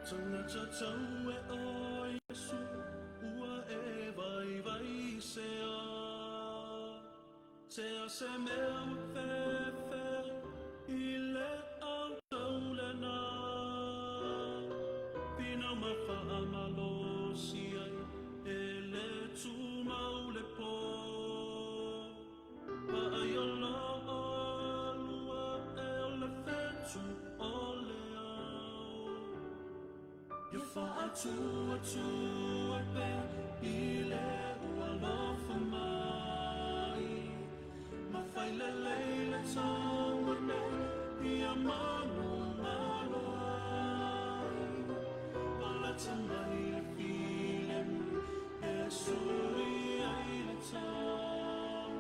Taugata e o Iesu ua e vai vai se a Se a se mea ua fefe i le au taulena. Pina ma whaamalosi ai e le tumau le pō. Pa ai o lo o lua e o le whetu o le au. Ia whaatua tua pe i le ua lofa mai. Ma whai le leile taua nei ia manu malo ai. Palata mai le filemu e sui ai le tau.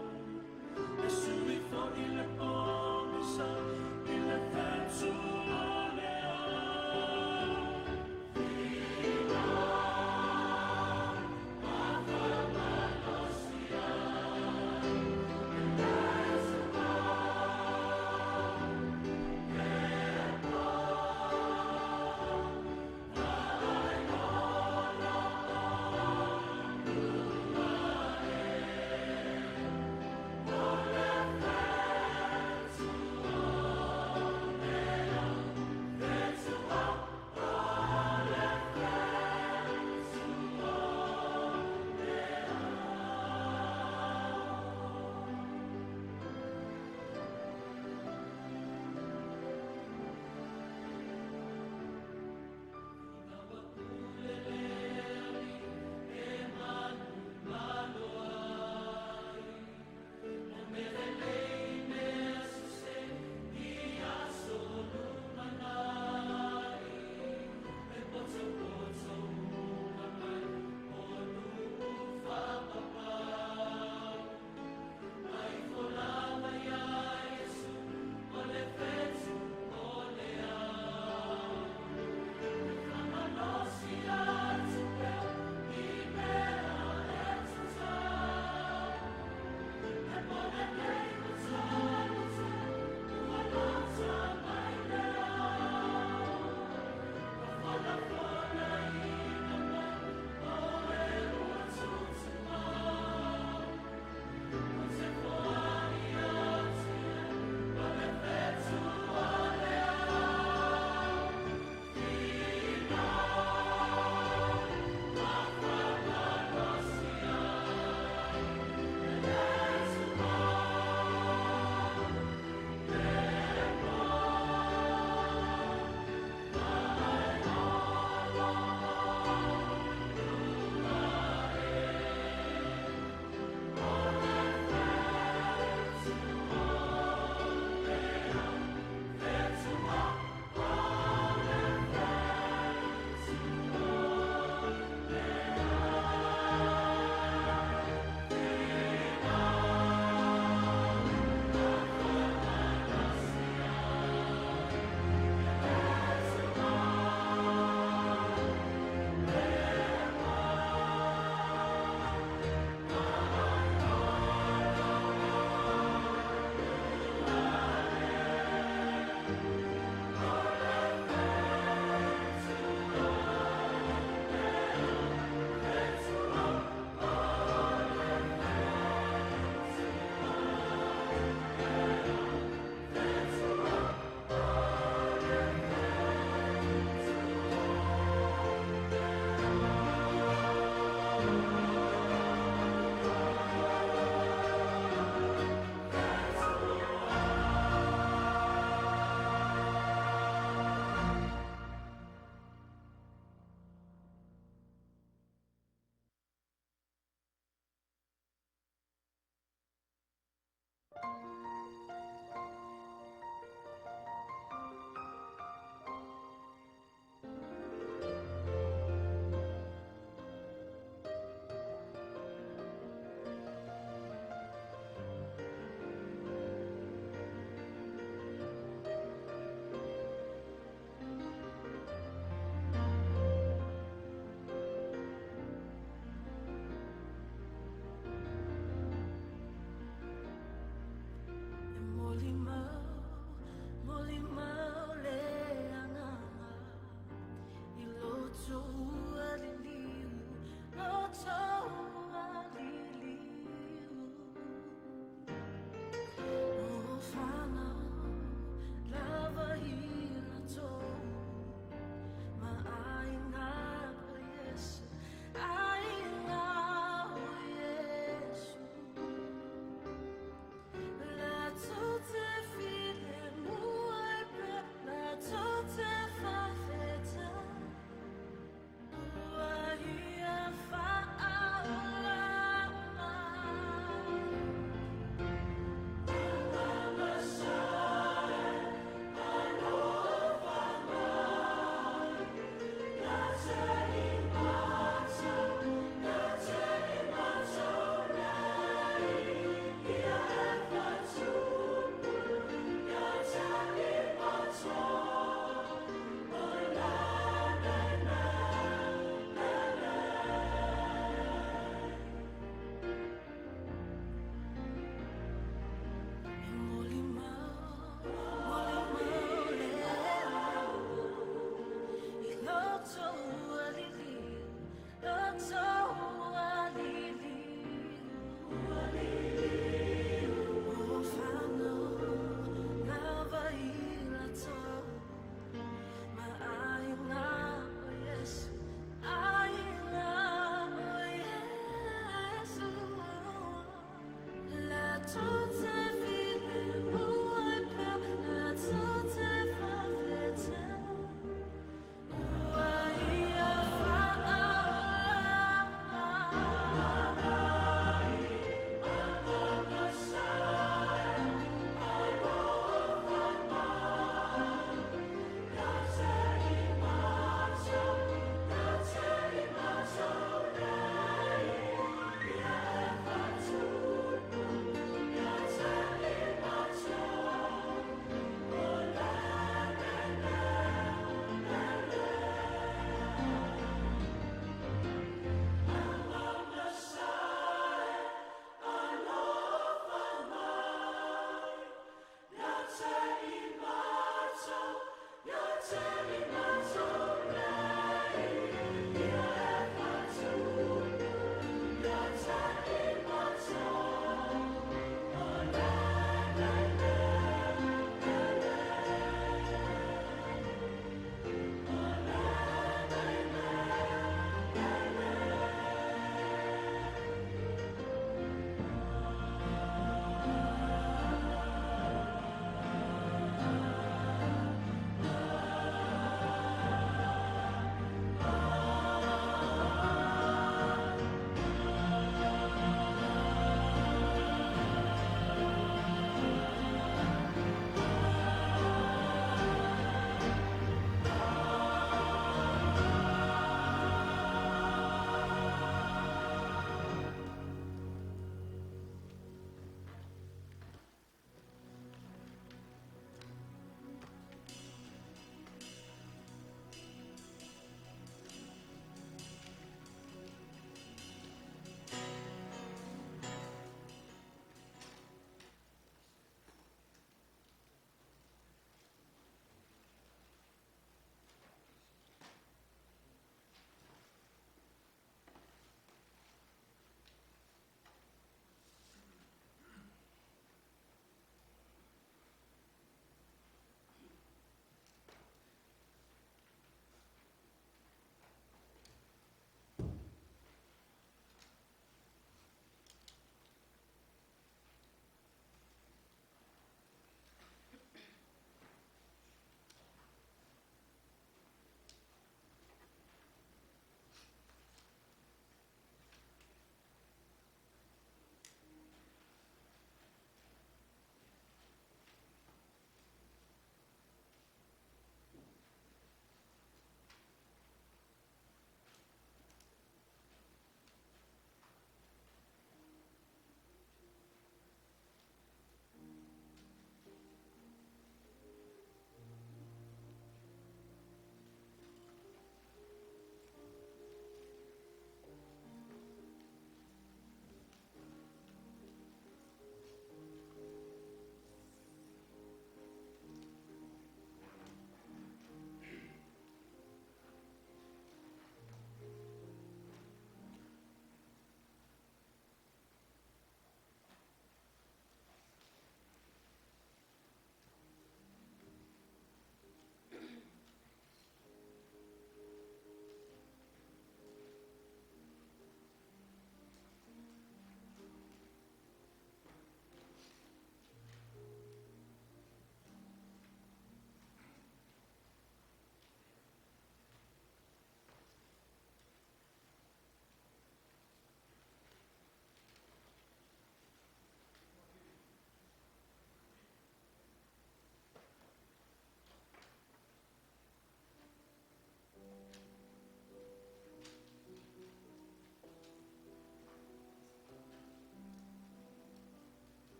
E sui fo i le pongisa i le whetu o le au.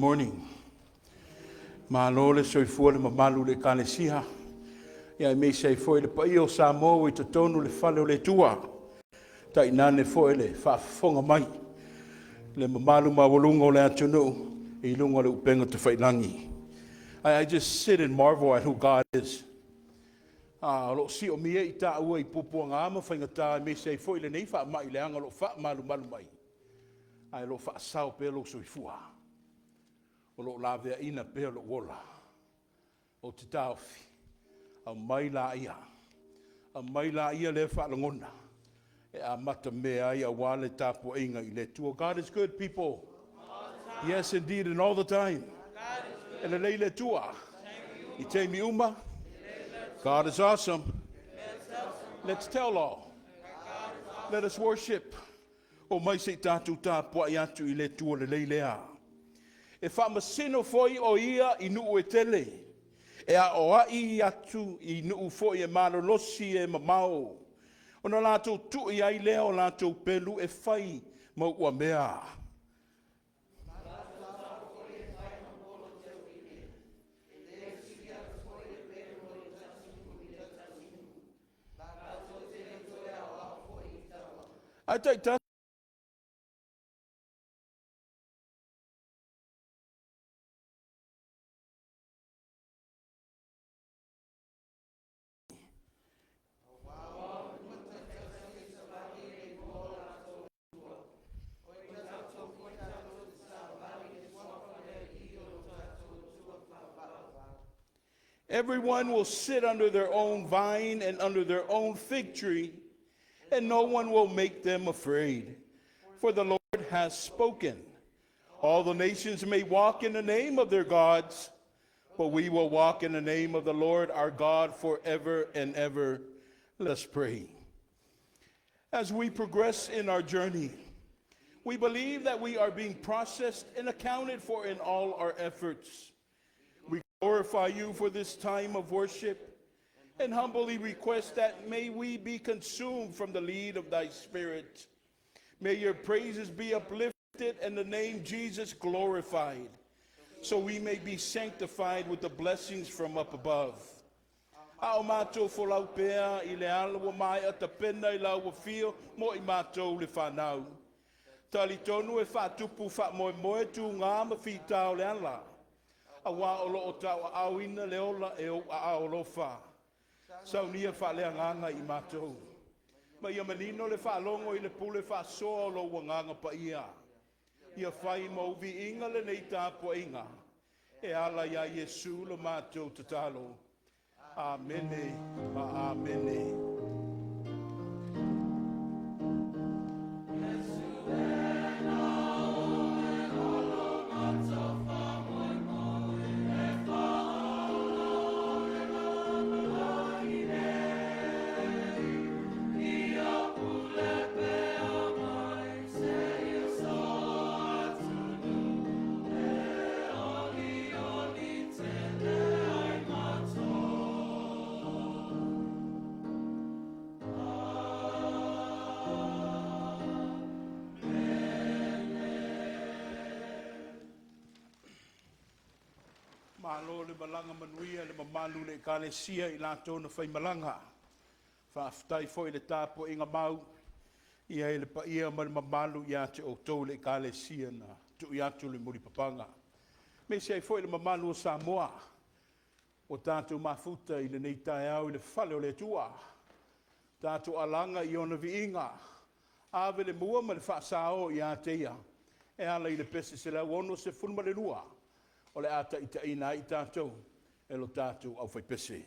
morning. Malo le soifua le mamalu le Ekalesia, ia aemaise ai foi le paia o Samoa ua i totonu le fale o le Atua, tainane foi le faafofoga mai le mamalu maualuga o le atunuu i luga o le upega tafailagi. I just sit and marvel at who God is. O lo o siomia i taua i puapuaga ma faigata aemaise ai foi lenei faamai leaga o lo o faamalumalu mai, ae o lo o faasao pea lou soifua. O lo o laveaina pea lou ola. Ou te taofi, aumai laia, aumai laia lea faalogona e amatamea ai aua le tapuaiga i le Atua. God is good, people. Yes, indeed, and all the time. E lelei le Atua. I taimi uma. God is awesome. Let's tell all. Let us worship. Omai se i tatou tapuai atu i le Atua lelei lea. E faamasino foi o ia i nuu e tele. E aoai atu i nuu foi e malolosi e mamao. Ona latou tui ai lea o latou pelu e fai ma uamea. Ae taitasi Everyone will sit under their own vine and under their own fig tree, and no one will make them afraid. For the Lord has spoken. All the nations may walk in the name of their gods, but we will walk in the name of the Lord our God forever and ever. Let's pray. As we progress in our journey, we believe that we are being processed and accounted for in all our efforts. We glorify you for this time of worship and humbly request that may we be consumed from the lead of thy Spirit. May your praises be uplifted and the name Jesus glorified, so we may be sanctified with the blessings from up above. A o matou folau pea i le ala ua maea tapena i lau afio mo i matou le fanau. Talitonu e faatupu faamoemoe tugā ma fitā o le ala. Auā o lo o tauaaoina le ola e ou aao alofa. Saunia faaleagaga i matou. Ma ia manino le faalogo i le pule faasoa o lou agaga paia. Ia fai ma ou viiga lenei tapuaiga. E ala iā Iesu le matou tatalo. Amene ma amene. Malo le malaga manuia le mamalu le Ekalesia i latou na faimalaga. Faafetai foi le tapuaiga mau ia i le paia ma le mamalu ia te outou le Ekalesia na tui atu le mulipapaga. Aemaise ai foi le mamalu o Samoa ua tatou mafuta i lenei taeao i le fale o le Atua. Tatou alaga i ona viiga, ave le mua ma le faasao ia te ia, e ala i le pese 162 o le a taitaiina ai tatou e lo tatou aufaipese.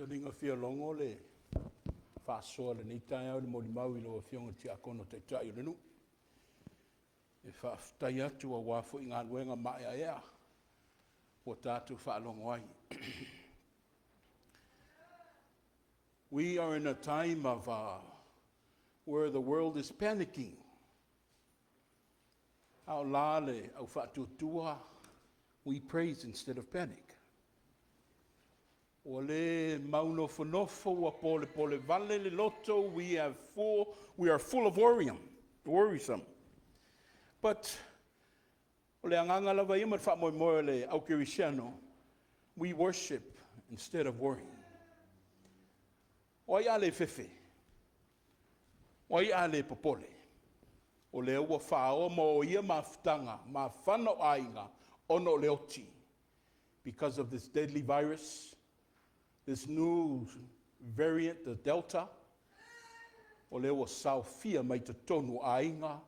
Taliga fialogo le faasoa i lenei taeao i le molimau i lau Afioga i le Tiakono Taitai o le nuu. E faafetai atu aua foi galuega maeaea ua tatou faalogo ai. We are in a time of where the world is panicking. A o la le au faatuatua, we praise instead of panic. Ua le maunofonofo ua polepole vale le loto, we are full of worrying, worrisome. But o le agaga lava ia ma le faamoemoe o le au kerisiano, we worship instead of worrying. O ai a le fefe? O ai a le popole? O lea ua faoa ma oia mafutaga, mafana o aiga, ona o le oti. Because of this deadly virus, this new variant, the Delta, o lea ua saofia mai totonu o aiga,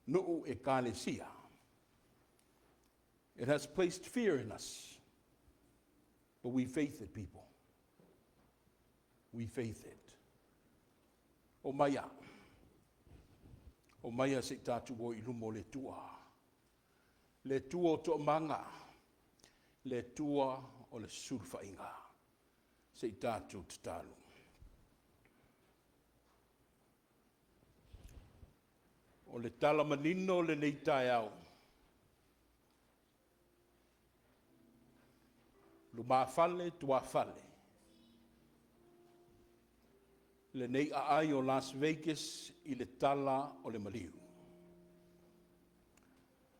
nuu ekalesia. It has placed fear in us. But we faith it, people. We faith it. O maia. O maia se i tatou o i luma o le Atua. Le Atua o toamaga. Le Atua o le sulufaiga. Se i tatou tatalo. O le tala manino lenei taeao. Lumafale, tuafale. Lenei aai o Las Vegas i le tala o le maliu.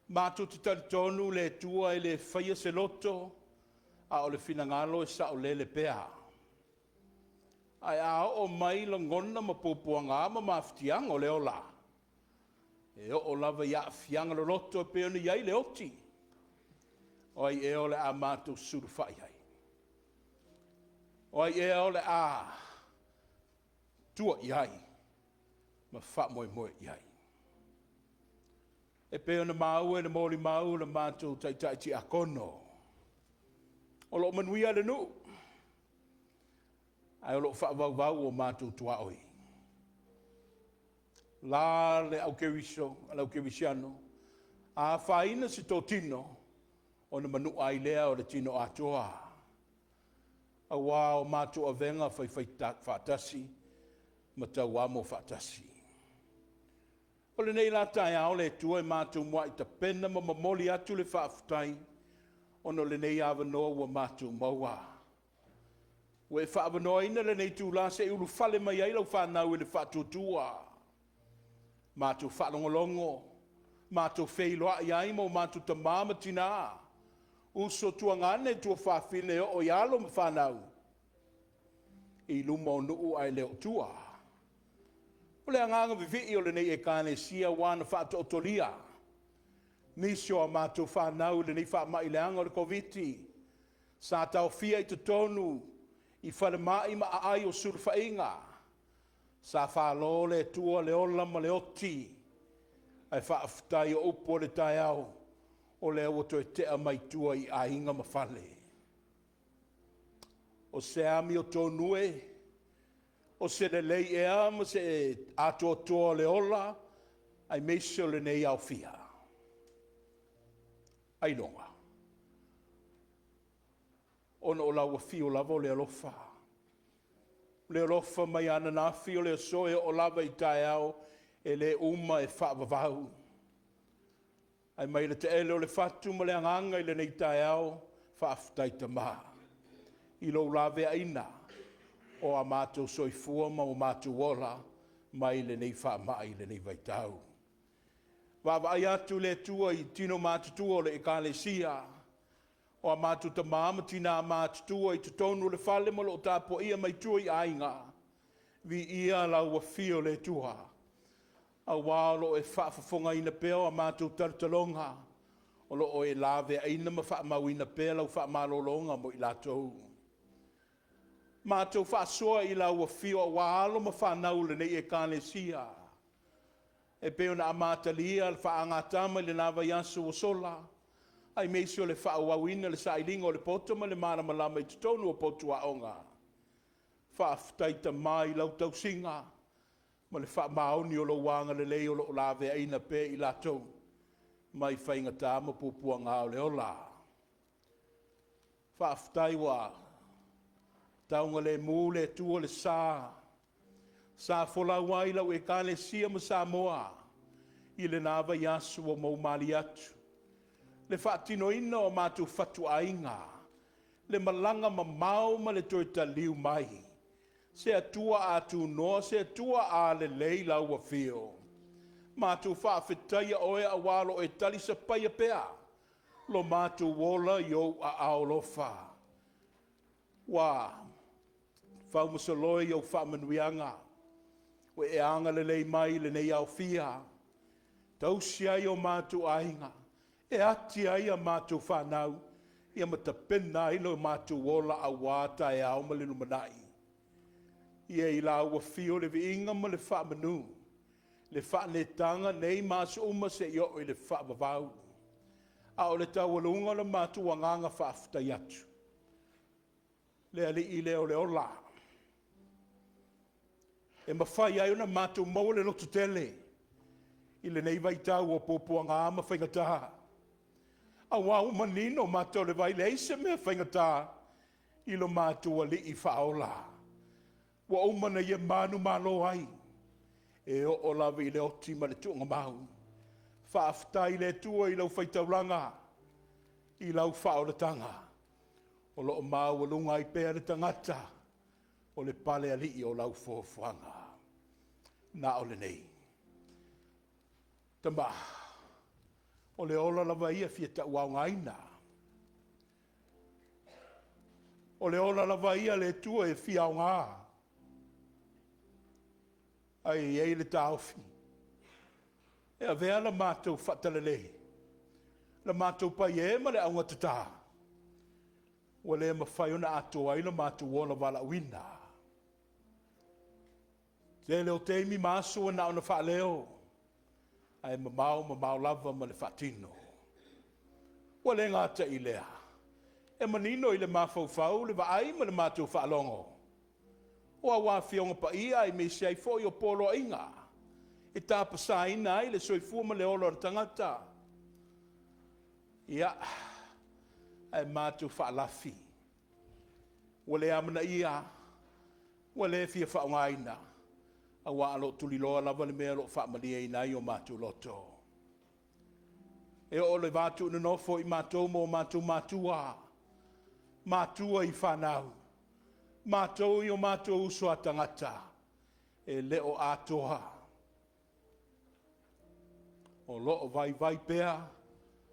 Matou te talitonu le Atua e le faia se loto, a o le finagalo e saolele pea. Ae a oo mai lagona ma puapuaga ma mafatiaga o le ola, e oo lava i aafiaga loloto e pei ona i ai le oti. O ai ea o le a matou sulufai ai? O ai ea o le a tua i ai ma faamoemoe i ai? E pei ona maua i le molimau le matou taitai tiakono, o lo o manuia le nuu, ae o lo o faavauvau o matou tuaoi. La le au kerisiano, a afaina se totino, ona manua ai lea o le tino atoa. Aua o matou avega faifai faatasi ma tauamo faatasi. O lenei la taeao le Atua e matou muai tapena ma momoli atu le faafetai ona o lenei avanoa ua matou maua. Ua e faaavanoaina lenei itula se i ulufale mai ai lau fanau i le faatuatua. Matou faalogologo, matou feiloai ai ma o matou tama ma tina, uso tuagane, tuafafine e oo i alo ma fanau, i luma o nuu ae le o tua. O le agaga vivii o lenei ekalesia ua na faataotolia nisi o a matou fanau i lenei faamai leaga o le Koviti, sa taofia i totonu i falemai ma aai o sulufaiga, sa falo le Atua le ola ma le oti, ae faafetai o upu o le taeao, o lea ua toe tea mai tua i aiga ma fale. O se amiotonu e, o se lelei ea ma se atoatoa o le ola, aemaise o lenei aofia? Ailoga, ona o lau afio lava o le alofa. O le alofa mai ananafi o le aso e oo lava i taeao, e le uma e faavavau. Ae mai le taele o le fatu ma le agaga i lenei taeao, faafetai Tama i lou laveaina o a matou soifua ma o matou ola mai lenei faamai i lenei vaitau. Vaavaai atu le Atua i tino matutua o le Ekalesia, o a matou tama ma tina matutua i totonu o le fale ma lo o tapuaia mai tua i aiga, viia lau afio le Atua, aua o lo o e faafofogaina pea o a matou talotaloga, o lo o e laveaina ma faamauina pea lau faamalologa mo i latou. Matou faasoa i lau afio aua alo ma fanau o lenei ekalesia, e pei ona amatalia le faagatama i lena vaiaso ua sola, aemaise o le faaauauina le sailiga o le poto ma le malamalama i totonu o potu aoga. Faafetai Tama i lau tausiga ma le faamaoni o lou agalelei o lo o laveaina pea i latou mai faigata ma puapuaga o le ola. Faafetai ua taogalemu le Atua i le sa sa folau ai lau Ekalesia ma Samoa i lena vaiaso ua moumalie atu, le faatinoina o matou fatuaiga, le malaga mamao ma le toe taliu mai. Se Atua a tunoa, se Atua a lelei lau afio. Matou faafetaia oe aua o lo o e talisapaia pea lo matou ola i ou aao alofa. Ua faumasoloe i ou faamanuiaga, ua e agalelei mai i lenei aofia, tausi ai o matou aiga, e ati ai a matou fanau, ia ma tapena ai lo matou ola aua taeao ma le lumanai. Ia i lau afio le viiga ma le faamanu, le faaneetaga nei ma aso uma seia oo i le faavavau. A o le taualuga o le matou agaga faafetai atu, le Alii lea o le ola, e mafai ai ona matou maua le lototele i lenei vaitau o puapuaga ma faigata, aua ua manino mata o le vai, leai se mea faigata i lo matou Alii Faaola, ua uma ona Ia manumalo ai, e oo lava i le oti ma le tuugamau. Faafetai i le Atua i lau faitaulaga, i lau faaolataga, o lo o maualuga ai pea le tagata o le palealii o lau foafoaga. Na o lenei. Tama, o le ola lava ia e fia tauaogaina. O le ola lava ia le Atua e fia aoga. Ae i ai le taofi, e avea la matou faatalale, la matou paiē ma le augatata, ua le mafai ona atoa ai lo matou ola valaauina. Tele o taimi ma aso ua na ona faaleo, ae mamao mamao lava ma le faatino. Ua le gata i lea, e manino i le mafaufau le vaai ma le matou faalogo, o aua Afioga Paia aemaise ai foi o poloaiga e tapasaina ai le soifua ma le ola o le tagata. Ia, ae matou faalafi, ua le amanaia, ua le fia faaaogaina, aua o lo o tuliloa lava le mea o lo o faamalieina ai o matou loto. E oo i le va tuunonofo o i matou ma o matou matua, matua i fanau, matou i o matou uso a tagata, e le o atoa. O lo o vaivai pea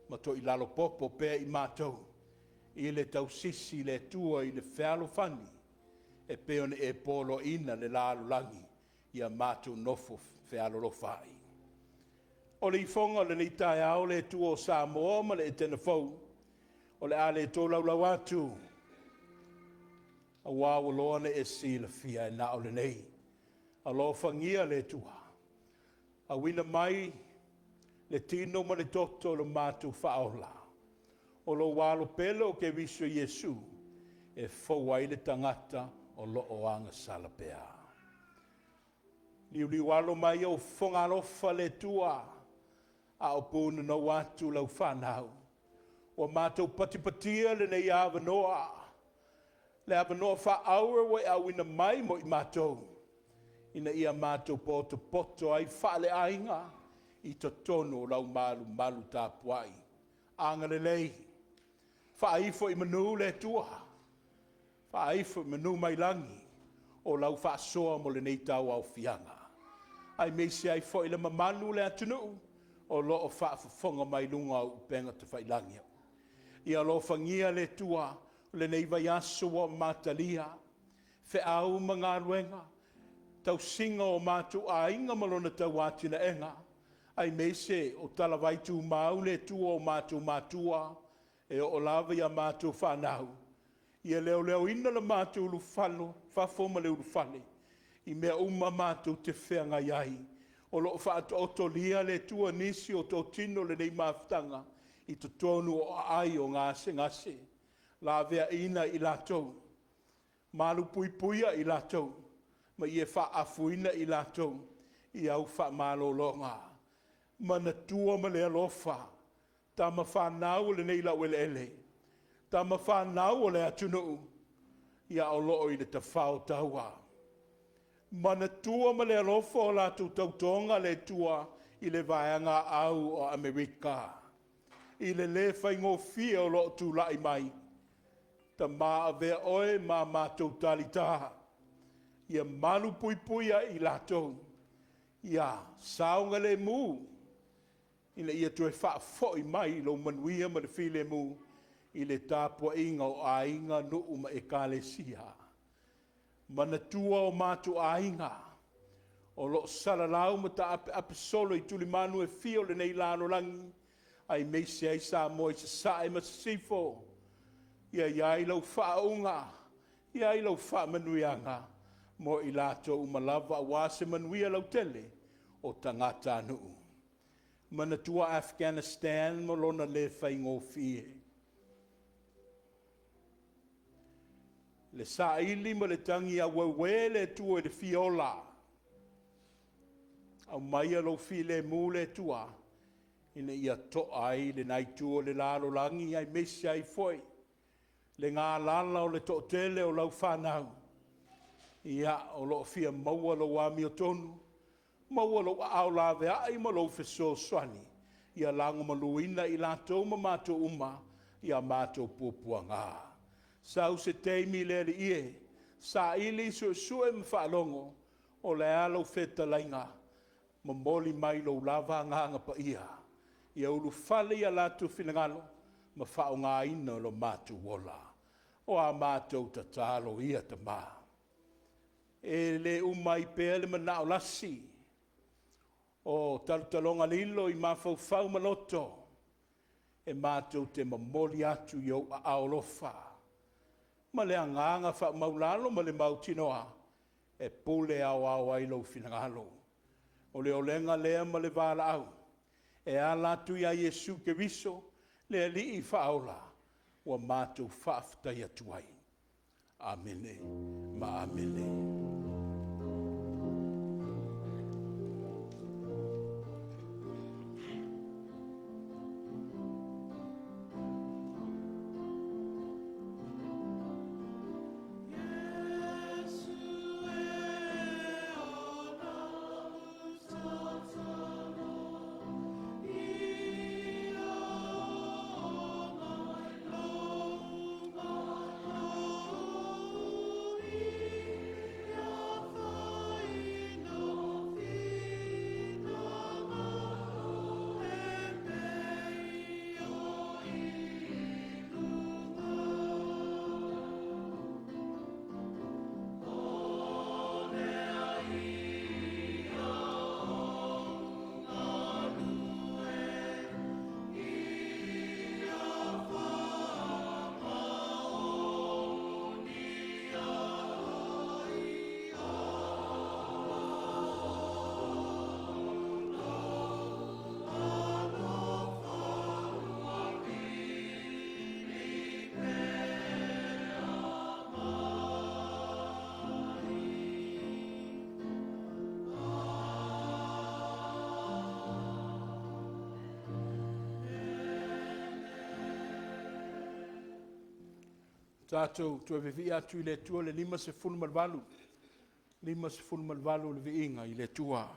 ma toilalo popo pea i matou i le tausisi i le Atua i le fealofani e pei ona e poloaiina le lalolagi ia matou nofo fealolofa ai. O le ifoga o lenei taeao le Atua o Samoa ma le Etena fou, o le a le tolaulau atu, aua ua loa ona e silafia e na o lenei. Alofagia le Atua, auina mai le tino ma le toto o le matou Faaola, o lou Alo pele o Keriso Iesu, e fou ai le tagata o lo o agasala pea. Liuliualo mai ou fofoga alofa le Atua, a o punonou atu lau fanau. Ua matou patipatia lenei avanoa, le avanoa faaauro ua e auina mai mo i matou, ina ia matou potopoto ai faaleaiga i totonu o lau malumalu tapuai. Agalelei, faaifo i manu le Atua, faaifo i manu mai lagi o lau faasoa mo lenei tauaofiaga, aemaise ai foi le mamalu o le atunuu o lo o faafofoga mai luga o upega tafailagi. Ia alofagia le Atua lenei vaiaso ua matalia, feau ma galuega, tausiga o matou aiga ma lona tauatinaega, aemaise o talavai tumau le Atua o matou matua e oo lava ia matou fanau. Ia leoleoina le matou ulufale fafo ma le ulufale i mea uma matou te feagai ai. O lo o faataotolia le Atua nisi o totino o lenei mafutaga i totonu o aai o gasegase, laveaiina i latou. Malupuipuia i latou, ma ia faaafuina i latou i au faamalologa. Manatua ma le alofa tama fanau o lenei laueleele, tama fanau o le atunuu, ia o lo o i le tafao taua. Manatua ma le alofa o latou tautoga le Atua i le vaega au o Amerika, i le le faigofie o lo o tulai mai. Tama avea oe ma a matou talita, ia malupuipuia i latou, ia saogalemu, ina ia toe faafoi mai lou manuia ma le filemu i le tapuaiga o aiga, nuu ma ekalesia. Manatua o matou aiga o lo o salalau ma taapeape solo i tulimanu e fia o lenei lalolagi, aemaise ai Samoa i Sasae ma Sisifo, ia i ai lau faauuga, i ai lau faamanuiaga mo i latou uma lava aua se manuia lautele o tagatanuu. Manatua Afghanistan ma lona le faigofie, le saili ma le tagiaueue le Atua i le fia ola. Aumaia lou filemu le Atua ina ia to'a ai lena itu o le lalolagi aemaise ai foi le galala o le toatele o lau fanau, ia, o lo o fia maua lou amiotonu, maua lou aao laveai ma lou fesoasoani, ia lagomaluina i latou ma matou uma i a matou puapuaga. Sau se taimi le Alii e, saili, suesue ma faalogo o le a lau fetalaiga, momoli mai lou lava Agaga Paia, ia ulufale i o latou finagalo ma faaaogaina lo matou ola. O a matou tatalo ia Tama, e le uma ai pea le manao lasi o talotaloga lililo i mafaufau ma loto, e matou te momoli atu i ou aao alofa ma le agaga faamaualalo ma le mautinoa e pule aoao ai lou finagalo. O le olega lea ma le valaau e ala atu ia Iesu Keriso le Alii Faaola ua matou faafetai atu ai. Amene ma amene. Tatou toe vivii atu i le Atua i le 58, 58 o le Viiga i le Atua.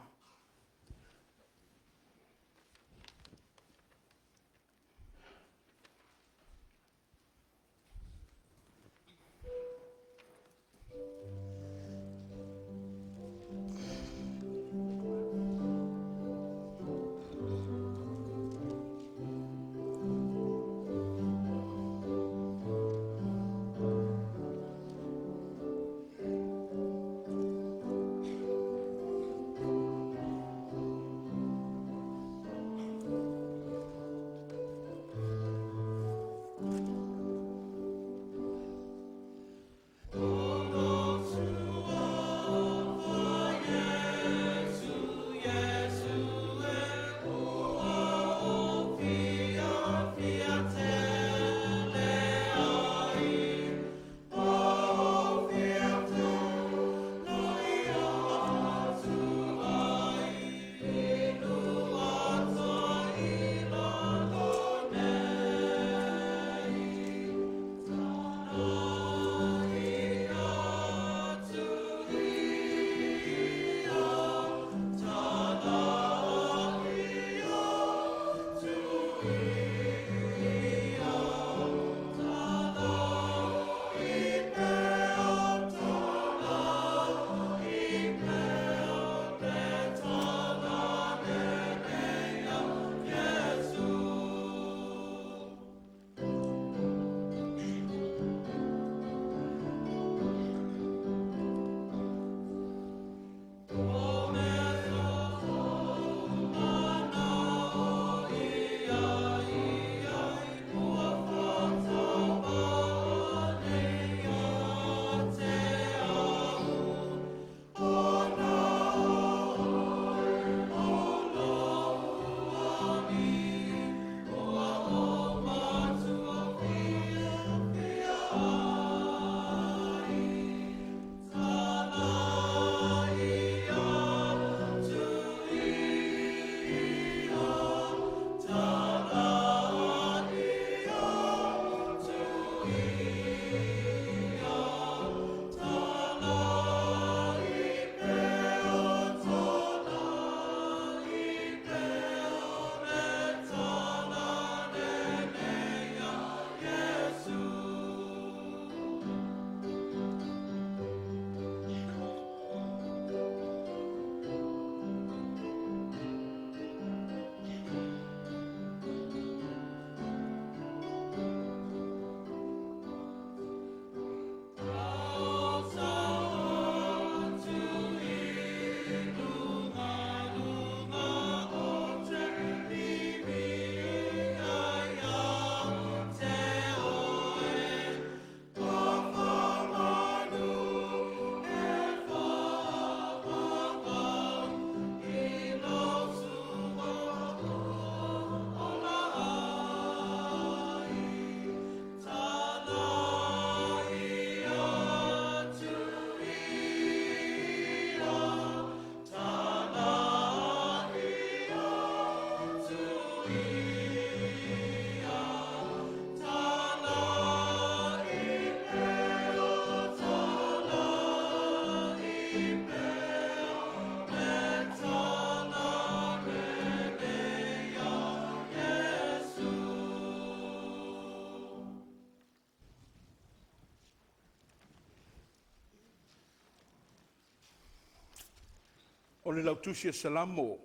O le lautusi o Salamo,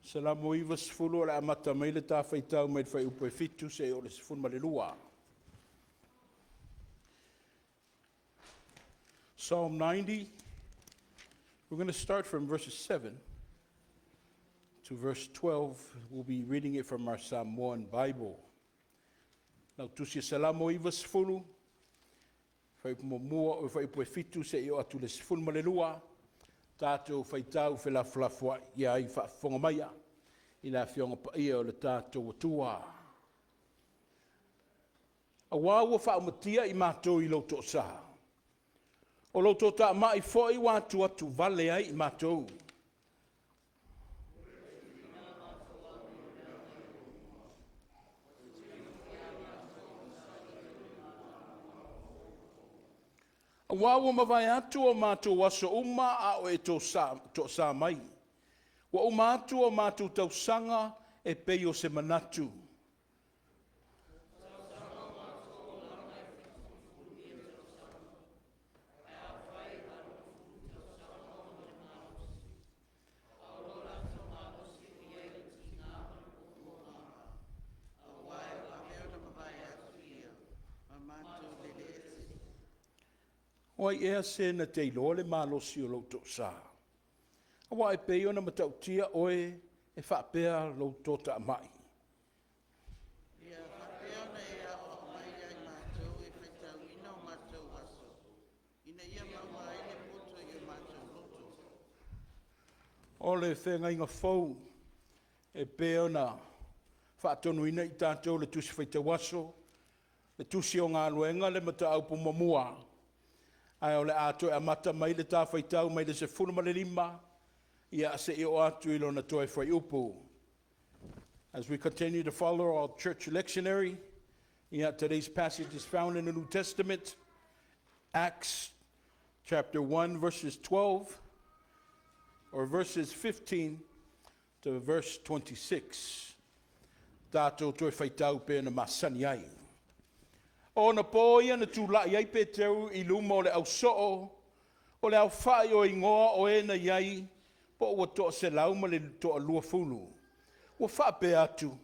Salamo 90 o le amata mai le ta faitau mai le fuaiupu e 7 seia oo i le 12. Psalm 90, we're going to start from verses 7 to verse 12. We'll be reading it from our Samoan Bible. Lautusi o Salamo 90, fuaiupu muamua o fuaiupu e 7 seia oo atu i le 12, tatou faitau felafolafoai ia ai faafofoga maia i le Afioga Paia o le tatou Atua. Auā ua faaumatia i matou i lou toasa, o lou toatamai foi ua atuatuvale ai i matou. Auā ua mavae atu o matou aso uma a o e toasā mai. Ua uma atu o matou tausaga e pei o se manatu. O ai ea se na te iloa le malosi o lou toasa? Aua e pei ona matautia oe e faapea lou toatamai. Ia faapea ona e aoao mai ia i matou e faitauina o matou aso, ina ia maua ai le poto i o matou loto. O le feagaiga fou e pei ona faatonuina i tatou le Tusi Faitau Aso, le Tusi o Galuega le mataupu muamua, ae o le a toe amata mai le ta faitau mai le 15 ia seia oo atu i lona toe fuaiupu. As we continue to follow our church lectionary, yeah, today's passage is found in the New Testament, Acts chapter 1, verses 12 or verses 15 to verse 26. Tatou toe faitau pe na masani ai. Ona po ia na tula'i ai Peteru i luma o le ausoo, o le aofa'i o igoa o e na i ai, po ua 120. Ua faapea atu,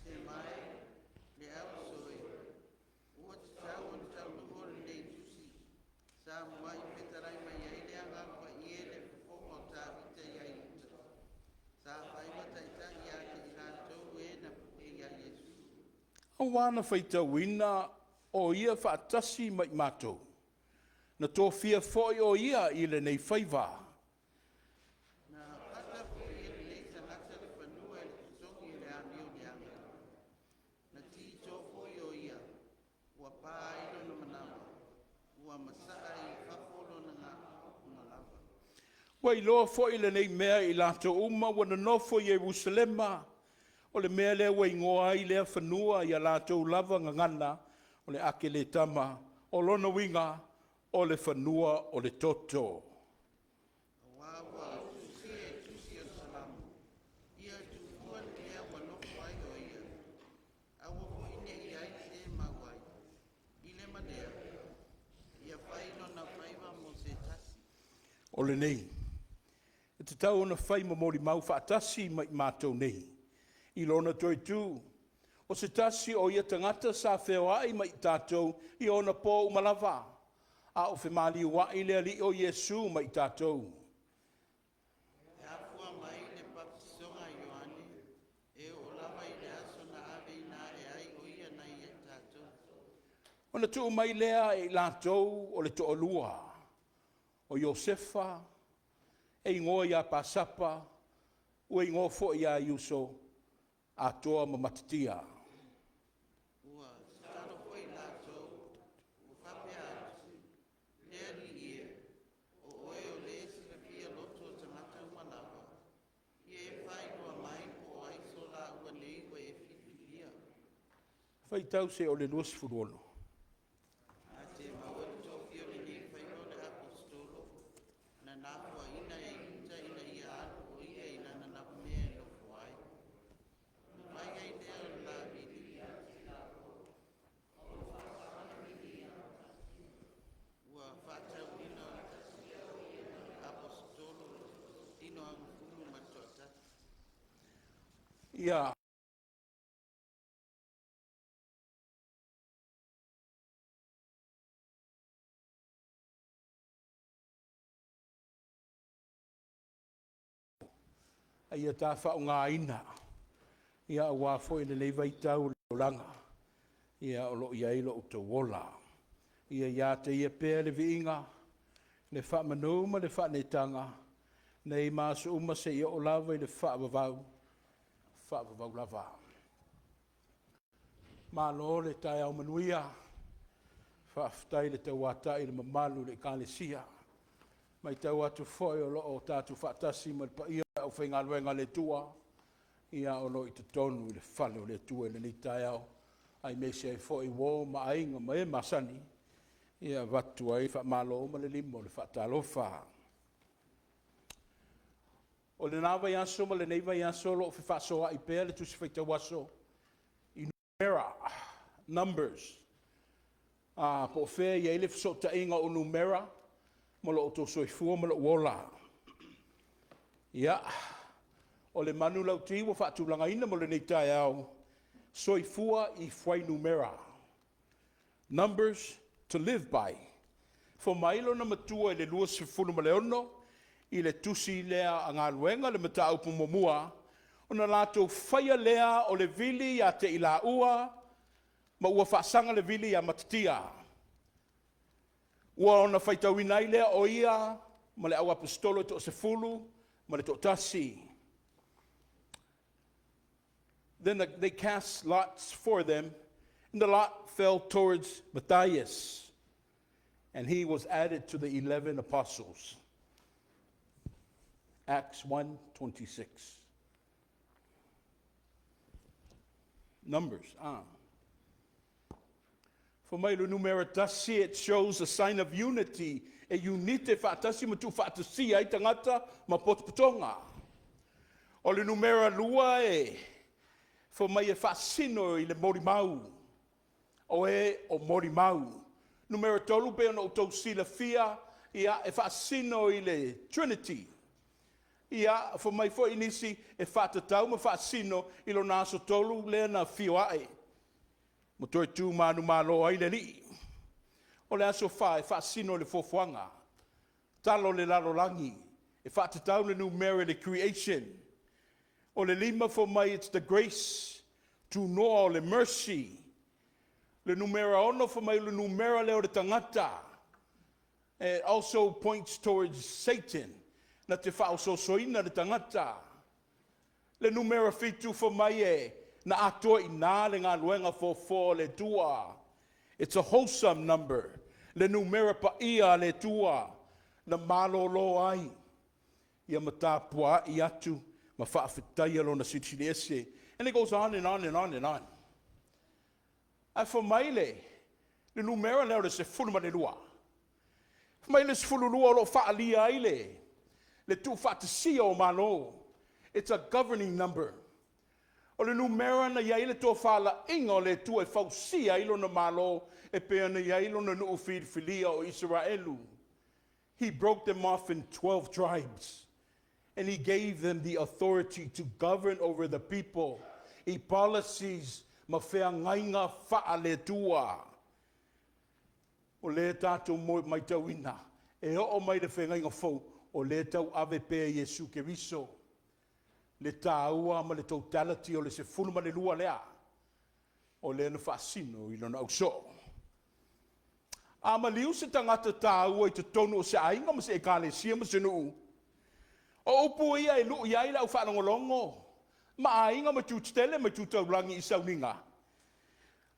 Se mai, le auso e, ua tatau ona taunuu lenei tusi, sa muai fetalai mai ai le Agaga Paia i le fofoga o Tavita ia Iuta, sa fai ma taitai ia te i latou e na pue ia Iesu. Auā na faitauina o ia faatasi ma i matou, na tofia foi o ia i lenei faiva. Na pata foi e lenei tagata le fanua i le totogi o le amio leaga. Na tito foi o ia, ua pa ai lona manava, ua masaa i fafo lona lava. Ua iloa foi lenei mea i latou uma ua nonofo i Ierusalema, o le mea lea ua igoa ai lea fanua ia latou lava gagana, o le Akeletama, o lona uiga, o le fanua o le toto. Auā ua tusia i le tusi o le Salamo, ia tuufua le mea ua nofo ai o ia, aua foi ne i i ai se e mau ai. I le ma lea, ia fai lona faiva mo se tasi. O lenei, e tatau ona fai ma molimau faatasi ma i matou nei, i lona toe tu, o se tasi o ia tagata sa feoai ma i tatou i ona po uma lava, a o femaliua'i le Alii o Iesu ma i tatou. E afua mai le papatisoga a Ioane, e oo lava i le aso na aveina ae ai o ia nai i tatou. Ona tuu mai lea e i latou o le toalua, o Iosefa, e igoa ia Pasapa, ua igoa foi ia Iuso, Atoa ma Matatia. Ua tatalo foi latou, ua faapea atu, Le Alii e, o oe o le e silafia loto o tagata uma lava, ia e faailoa mai po o ai so laua nei ua e filifilia. Faitau seia oo i le 26. A te maua le tofia o lenei faiva o le aposetolo, na nafoaina e Iuta ina ia alu o ia i lana lava mea e nofo ai. Na fai ai lea o le la vili. Ua Ia. A ia ta faaaogaina, ia aua foi lenei vaitau o le olaga, ia o lo o i ai lo outou ola. Ia ia te Ia pea le viiga, le faamanu ma le faaneetaga, nei ma aso uma seia oo lava i le faavavau, faavavau lava. Malo le taeao manuia, faafetai le tauatai i le mamalu i le Ekalesia. Matau atu foi o lo o tatou faatasi ma le paia o le aufaigaluega a le Atua, ia o lo o i totonu i le fale o le Atua i lenei taeao, aemaise ai foi uo ma aiga ma e masani, ia avatu ai faamalo ma le lima o le faatalofa. O lena vaiaso ma lenei vaiaso o lo o fefaasoaai pea le Tusi Faitau Aso i numera, numbers. Po o fea e i ai le fesootaiga o numera ma lo outou soifua ma lou ola. Ia, o le manulauti ua faatulagaina mo lenei taeao, soifua i fuainumera. Numbers to live by. Fou mai lona matua i le 26 i le tusi lea a Galuega le mataupu muamua, ona latou faia lea o le vili ia te i laua ma ua faasaga le vili ia Matatia. Ua ona faitauina ai lea o ia ma le auaposeitolo e toasefulu ma le toatasi. Then they cast lots for them, and the lot fell towards Matthias, and he was added to the 11 apostles. Acts 1:26. Numbers. Fai mai le numera tasi, it shows a sign of unity, e unite faatasi ma tuufaatasia ai tagata ma potopotoga. O le numera lua e fai mai e faasino i le molimau, o e o molimau. Numera tolu pei ona outou silafia, ia, e faasino i le Trinity. Ia, fai mai foi nisi e faatatau ma faasino i lona aso tolu lea na afio ae ma toe tu manumalo ai le Alii. O le aso fa e faasino i le foafoaga, talo o le lalolagi, e faatatau le numera i le creation. O le lima fai mai it's the grace, tunoa o le mercy. Le numera 6 fai mai o le numera lea o le tagata. It also points towards Satan, na te faaosoosoina le tagata. Le numera 7 fai mai e na atoa i ina le galuega foafoa o le Atua. It's a wholesome number. Le numera paia a le Atua na malolo ai ia ma tapuaai atu ma faafetaia lona silisili ese. And it goes on and on and on and on. Ae fai mai le numera lea o le 12. Fai mai le 12 o lo o faaalia ai le tuufaatasia o Malo. It's a governing number. O le numera na i ai le tofalaiga o le Atua e fausia ai lona Malo e pei ona i ai lona nuu filifilia o Isaraelu. He broke them off in 12 tribes, and he gave them the authority to govern over the people i policies ma feagaiga faale-Atua. O lea tatou matauina, e oo mai le feagaiga fou, o lea tauave pea Iesu Keriso le taua ma le totality o le 12 lea, o lea na faasino i lona ausoo. A maliu se tagata taua i totonu o se aiga ma se ekalesia ma se nuu, o upu ia e lui ai le aufaalogologo ma aiga ma tu tetele ma tu taulagi i sauniga.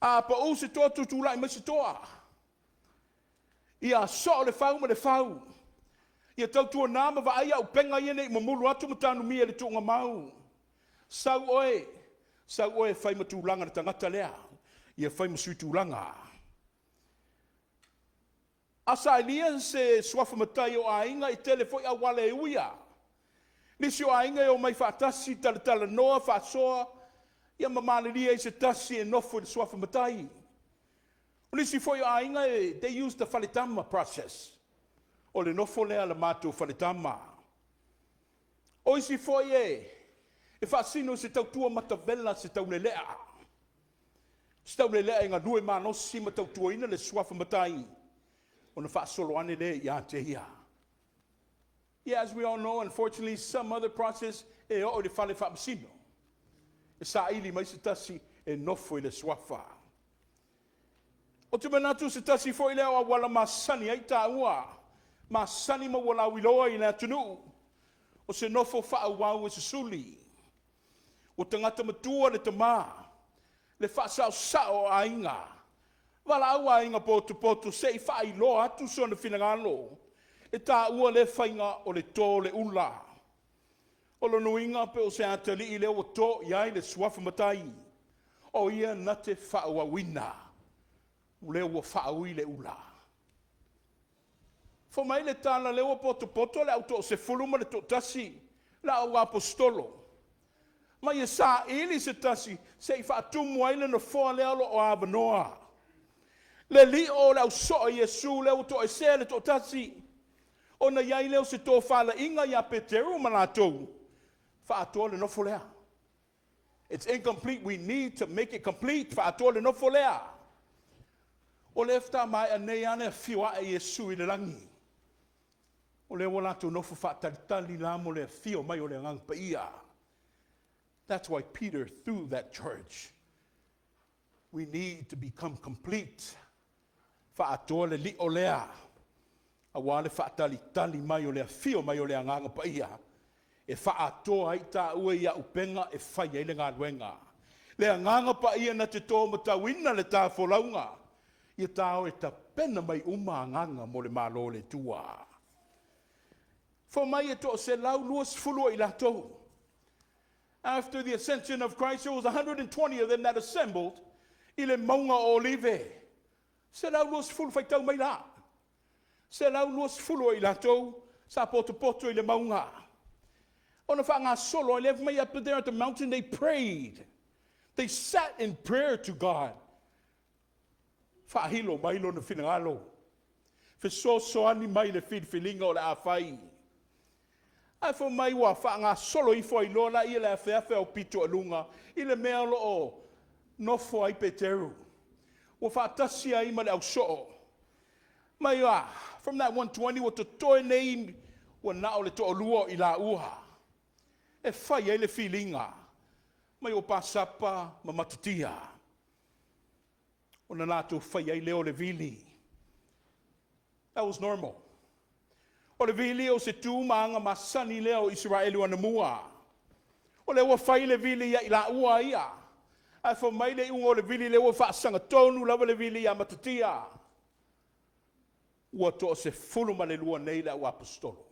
A pau se toa, tutulai mai se toa. Ia soo le fau ma le fau. Ia tautuana ma vaai auupega ia nei mamulu atu ma tanumia i le tuugamau. Sau oe, sau oe e fai ma tulaga le tagata lea. Ia fai ma sui tulaga. A sailia se suafa matai o aiga e tele foi auala e uia. Nisi o aiga e omai faatasi, talatalanoa, faasoa, ia ma malilie ai se tasi e nofo i le suafa matai. O nisi foi o aiga e, they use the faletama process. O le nofo lea a le matou faletama. O isi foi e, E faasino i se tautua matavela se taulelea. Se taulelea e galue malosi ma tautuaina le suafa matai, ona faasolo ane lea ia te ia. Yeah, as we all know, unfortunately, some other process e oo i le fale faamasino. E saili mai se tasi e nofo i le suafa. Ou te manatu se tasi foi lea o auala masani ai taua, masani ma ua lauiloa i le atunuu, o se nofo faaauau e susuli. Ua tagata matua le tamā, le faasaosao o aiga, valaau aiga potopoto se i faailoa atu sona finagalo, e taua lea faiga o le to o le ula. O lona uiga pe o se atalii lea ua to i ai le suafa matai, o ia na te faaauauina, o lea ua faaui le ula. Fai mai le tala lea ua potopoto le au toasefulu ma le toatasi, le au aposetolo, ma ia saili se tasi se i faatumu ai le nofoa lea o lo o avanoa. Le lio o le ausoo a Iesu lea ua toesea le toatasi, ona i ai lea o se tofalaiga ia Peteru ma latou, faatoa le nofo lea. It's incomplete, we need to make it complete, faatoa le nofo lea. O lea faatoa maea nei lava le afio ae Iesu i le lagi. O lea ua latou nofo faatalitali la mo le afio mai o le Agaga Paia. That's why Peter threw that charge. We need to become complete. Faatoa le lio lea, aua le faatalitali mai o le afio mai o le Agaga Paia, e faatoa ai taua i auupega e fai ai le galuega. Le Agaga Paia na te tō matauina le tafolauga, ia tāo e tapena mai uma agaga mo le Malo o le Atua. Fai mai e 120 o i latou. After the ascension of Christ, there was 120 of them that assembled i le mauga o Olive. 120 faitau mai la. 120 o i latou sa potopoto i le mauga. Ona faagasolo ai lea mai up there at the mountain, they prayed. They sat in prayer to God. Faahilo mai lona finagalo. Fesoasoani mai le filifiliga o le a fai. Ae fai mai ua faagasolo ifo ai loa laia le afeafe au pito i luga i le mea o lo o nofo ai Peteru. Ua faatasi ai ma le ausoo. Mai a, from that 120 ua totoe nei ua na o le toalua o i laua. E fai ai le filiga mai o Pasapa ma Matatia. Ona latou fai ai lea o le vili. That was normal. O le vili o se tu ma aga masani lea o Iseraeli anamua. O lea ua fai le vili ia i laua ia. Ae fai mai le iuga o le vili lea ua faasagatonu lava le vili ia Matatia. Ua 12 nei le au apostolo.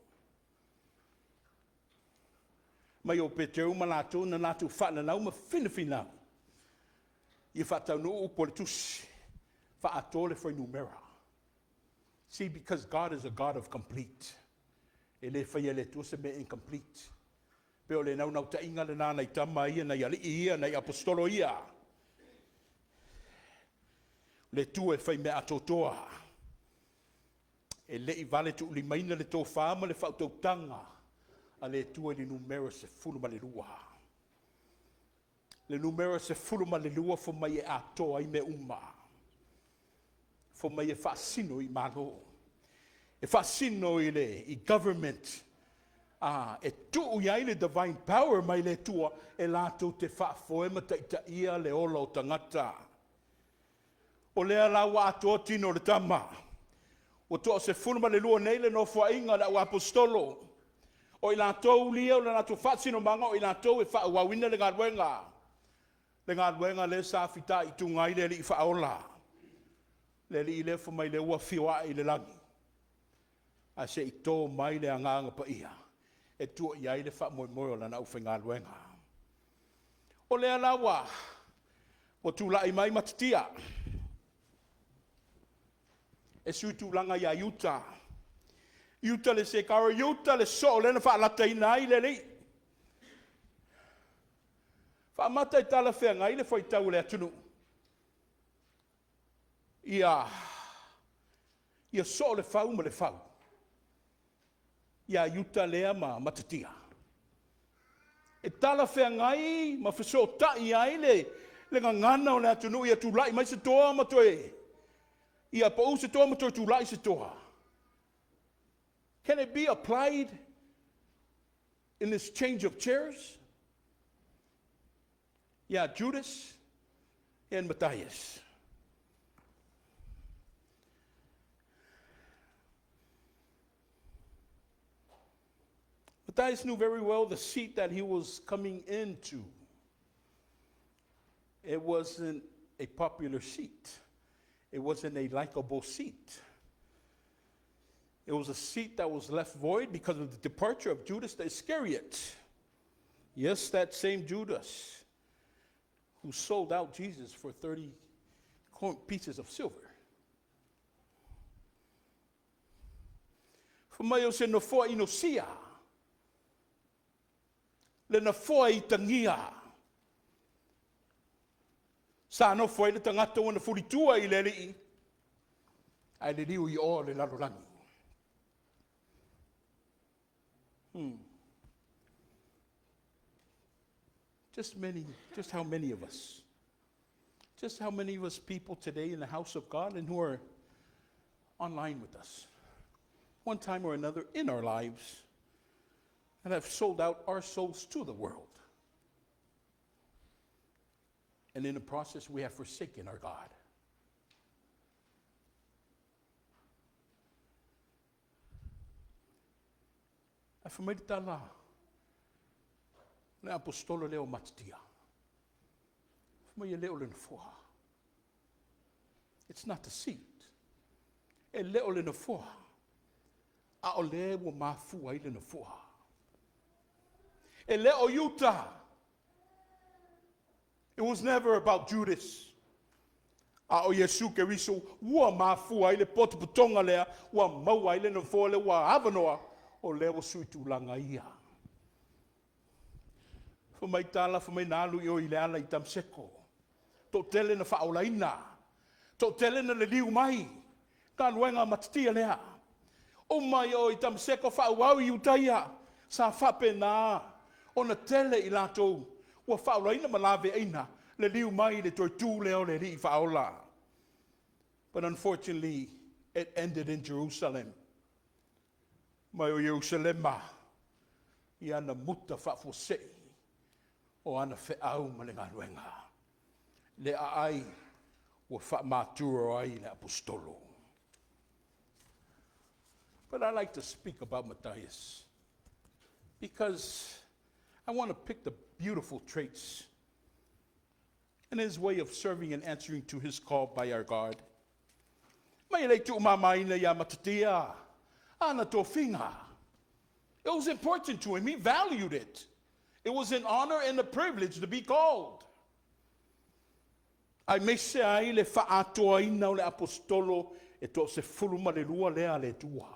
Mai o Peteru ma latou na latou faalalau ma finafinau. Ia faataunuu upu o le tusi. Faatoa le fuainumera. See, because God is a God of complete. E le faia le Atua se mea incomplete. Pe o le naunau-tainga lena nai tama ia, nai alii ia, nai apostolo ia. Le Atua e fai mea atoatoa. E le i vale tuulimaina le tofā ma le faautautaga a le Atua i le numera 12. Le numera 12 fai mai e atoa ai mea uma. Fai mai e faasino i Malo. E faasino i le i government. E tuu i ai le divine power mai le Atua e latou te faafoe ma taitaia le ola o tagata. O lea la ua atoa tino o le tama. Ua 12 nei le nofoaiga le au apostolo. O i latou lia o le latou faasinomaga o i latou e faaauauina le galuega. Le galuega lea sa fitaituga ai le Alii faaola. Le Alii lea fai mai lea ua afio ae i le lagi. Ae se i tō mai le Agaga Paia e tua i ai le faamoemoe o lana aufaigaluega. O lea la ua tulai mai Matatia e sui tulaga ia Iuta. Iuta le sekaro, Iuta le soo lea na faalataina ai le Alii. Faamata i tala feagai le faitau o le atunuu. Ia soo le fau ma le fau. Ia Iuta lea ma Matatia. E talafeagai ma fesootai ai le le gagana o le atunuu ia tulai mai se toa ma toe ia pau se toa ma toe tulai se toa. Can it be applied in this change of chairs? Yeah, Judas and Matthias. Matthias knew very well the seat that he was coming into. It wasn't a popular seat. It wasn't a likable seat. It was a seat that was left void because of the departure of Judas the Iscariot. Yes, that same Judas who sold out Jesus for 30 pieces of silver. Fai mai o se nofoa inosia, le nofoa itagia. Sa nofo ai le tagata ua na fulitua i le Alii, ae liliu i o le lalolagi. Just many, just how many of us? Just how many of us people today in the house of God and who are online with us, one time or another in our lives, and have sold out our souls to the world. And in the process, we have forsaken our God. Ae fai mai le tala le aposetolo lea o Matatia. Fai mai e le o le nofoa. It's not the seat. E le o le nofoa. A o le ua mafua ai le nofoa. E le o Iuta. It was never about Judas. A o Iesu Keriso ua mafua ai le potopotoga lea ua maua ai le nofoa lea ua avanoa o lea ua sui tulaga ia. Fai mai tala, fai mai na alu i o i le ala i Tamaseko. Toatele na faaolaina. Toatele na liliu mai. Galuega matatia lea. Uma i o i Tamaseko faaauau i Iutaia. Sa faapena ona tele i latou ua faaolaina ma laveaina liliu mai i le toe tu lea o le Alii faaola. But unfortunately, it ended in Jerusalem. Mai o Ierusalema i ana muta faafuasei o ana feau ma le galuega. Le aai ua faamatua ai le aposetolo. But I like to speak about Matthias because I want to pick the beautiful traits in his way of serving and answering to his call by our God. Mai e le tuumamaina ia Matatia, ana tofiga. It was important to him. He valued it. It was an honor and a privilege to be called. Aemaise ai le faaatoaina o le aposetolo e 12 lea a le Atua.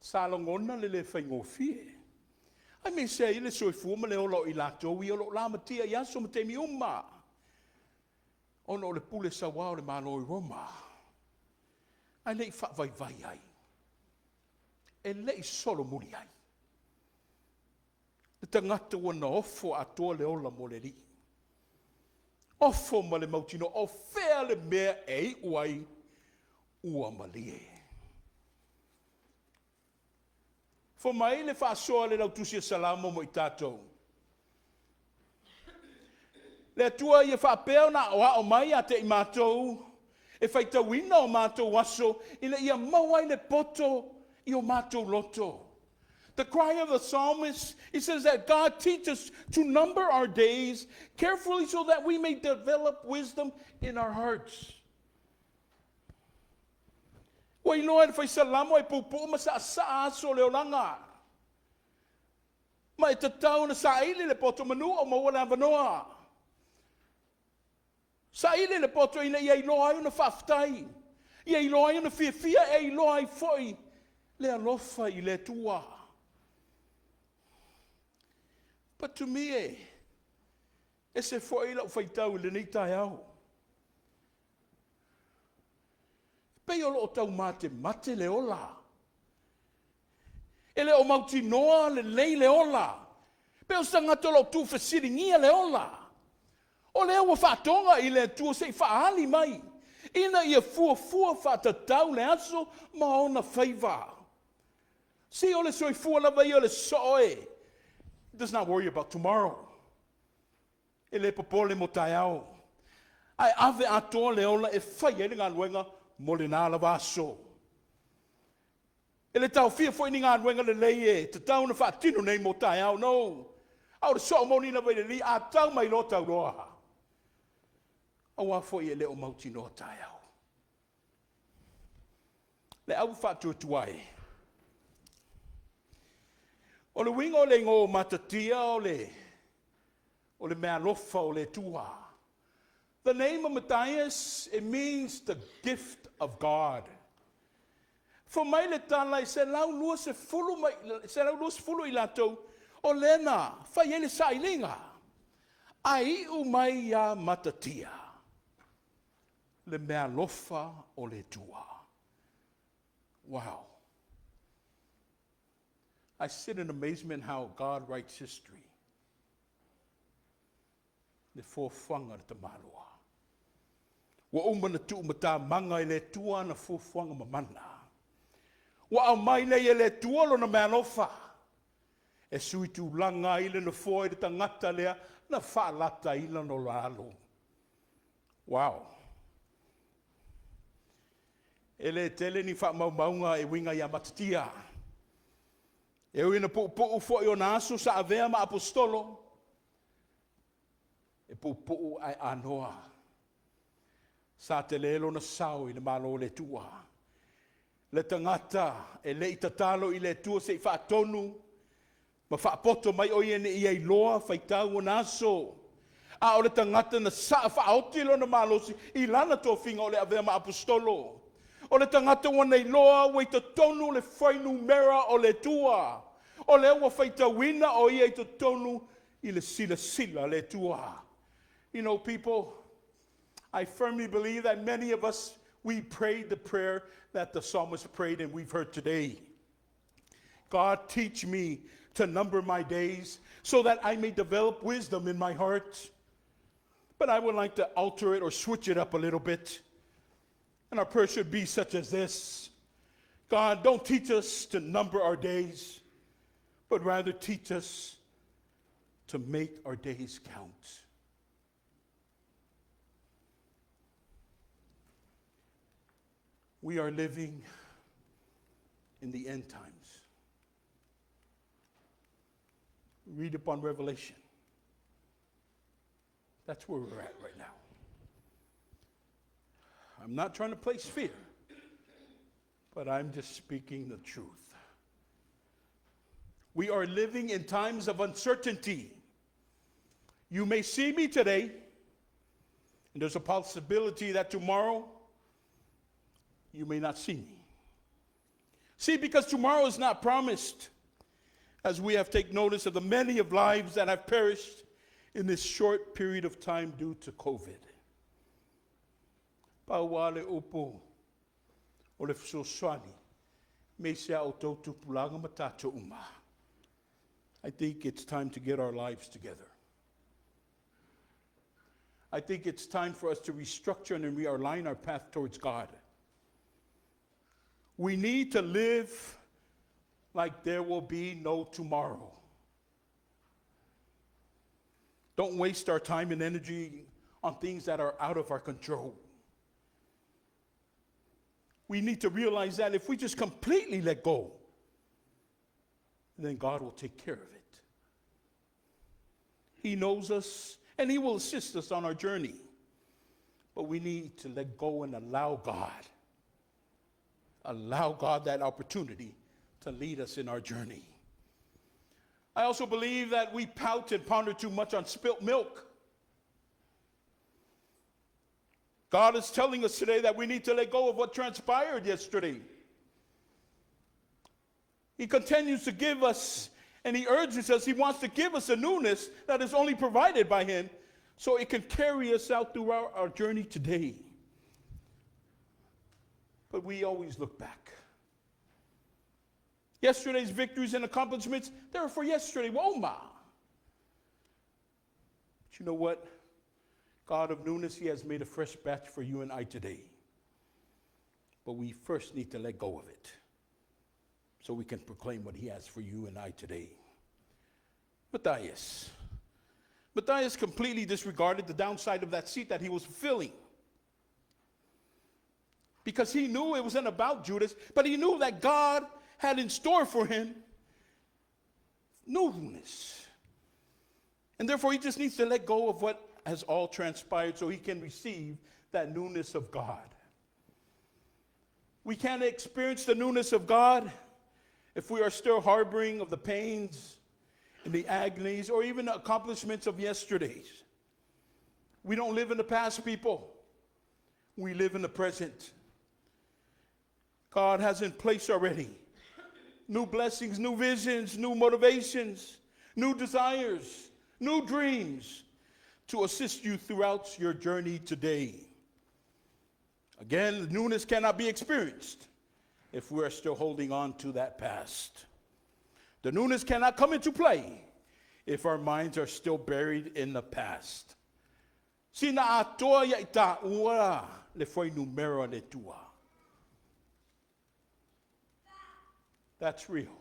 Sa lagona le le faigofie. Aemaise ai le soifua ma le ola o i latou ia o lo o lamatia i aso ma taimi uma, ona o le pule sauā o le Malo i Roma. Ae le i faavaivai ai, e le i solomuli ai le tagata ua na ofo atoa le ola mo le Alii. Ofo ma le mautinoa o fea le mea e iu ai ua malie. Fai mai le faasoa a le lautusi a Salamo mo i tatou. Le Atua ia faapea ona aoao mai ia te i matou e faitauina o matou aso ina ia maua ai le poto i o matou loto. The cry of the psalmist, he says that God teaches us to number our days carefully so that we may develop wisdom in our hearts. Ua iloa e le fai salamo e puupuu ma saasaa aso o le olaga. Ma e tatau ona saili le poto manu o maua le avanoa. Saili le poto ina ia iloa ai ona faafetai. Ia iloa ai ona fiafia e iloa ai foi le alofa i le Atua. But to me e, ese foi lau faitau i lenei taeao. Pei o loo taumatemate le ola. E le o mautinoa lelei le ola. Pei o se tagata o lo o tuufesiligia le ola. O lea ua faatoga i le Atua se i faaali mai, ina ia fuafua faatatau le aso ma ona faiva. See, o le soifua lava ia o le soo e. Does not worry about tomorrow. E le popole mo taeao. Ae ave atoa le ola e fai ai le galuega mo lena lava aso. E le taofia foi ni galuega lelei e tatau ona faatino nei mo taeao, no. A o le soo moni lava i le Alii, a tau mai loa tau loa. Aua foi e le o mautinoa taeao. Le au faatuatuai. O le uiga o le igoa o Matatia o le, o le meaalofa o le Atua. The name of Matthias, it means the gift of God. Fai mai le tala e 120 mai, 120 i latou o lea na fai ai le sailiga. Ae iu mai ia Matatia le meaalofa o le Atua. Wow. I sit in amazement how God writes history. Le fuafuaga a le tamaloa. Ua uma na tuumatamaga i le Atua ana fuafuaga mamana. Ua aumai nei e le Atua lona meaalofa. E sui tulaga ai le nofoa i le tagata lea na faalata ai lona alo. Wow. E le tele ni faamaumauga e uiga ia Matatia. E ui ina puupuu foi ona aso sa avea ma aposetolo, e puupuu ae anoa. Sa tele lona sao i le Malo o le Atua. Le tagata e le i tatalo i le Atua se i faatonu ma faapoto mai o ia ina ia iloa faitau ona aso. A o le tagata na saa faaoti lona malosi i lana tofiga o le avea ma aposetolo. O le tagata ua na iloa ua i totonu le fuainumera o le Atua. O lea ua faitauina o ia i totonu i le silasila a le Atua. You know, people, I firmly believe that many of us, we prayed the prayer that the psalmist prayed and we've heard today. God, teach me to number my days so that I may develop wisdom in my heart. But I would like to alter it or switch it up a little bit. And our prayer should be such as this: God, don't teach us to number our days, but rather teach us to make our days count. We are living in the end times. Read upon Revelation. That's where we're at right now. I'm not trying to place fear, but I'm just speaking the truth. We are living in times of uncertainty. You may see me today, and there's a possibility that tomorrow you may not see me. See, because tomorrow is not promised, as we have taken notice of the many of lives that have perished in this short period of time due to COVID. Pau lava le upu o le fesoasoani, me se a outou tupulaga ma tatou uma. I think it's time to get our lives together. I think it's time for us to restructure and realign our path towards God. We need to live like there will be no tomorrow. Don't waste our time and energy on things that are out of our control. We need to realize that if we just completely let go, then God will take care of it. He knows us and He will assist us on our journey. But we need to let go and allow God. Allow God that opportunity to lead us in our journey. I also believe that we pout and ponder too much on spilt milk. God is telling us today that we need to let go of what transpired yesterday. He continues to give us, and He urges us, He wants to give us a newness that is only provided by Him so it can carry us out throughout our journey today. But we always look back. Yesterday's victories and accomplishments, they're for yesterday. Ua uma. But you know what? God of newness, He has made a fresh batch for you and I today. But we first need to let go of it so we can proclaim what He has for you and I today. Matthias. Matthias completely disregarded the downside of that seat that he was filling. Because he knew it wasn't about Judas, but he knew that God had in store for him newness. And therefore, he just needs to let go of what has all transpired so he can receive that newness of God. We can't experience the newness of God if we are still harboring of the pains and the agonies or even the accomplishments of yesterday's. We don't live in the past, people. We live in the present. God has in place already new blessings, new visions, new motivations, new desires, new dreams to assist you throughout your journey today. Again, the newness cannot be experienced if we are still holding on to that past. The newness cannot come into play if our minds are still buried in the past. Sina atoa ia i tā ua le fuainumera le Atua. That's real.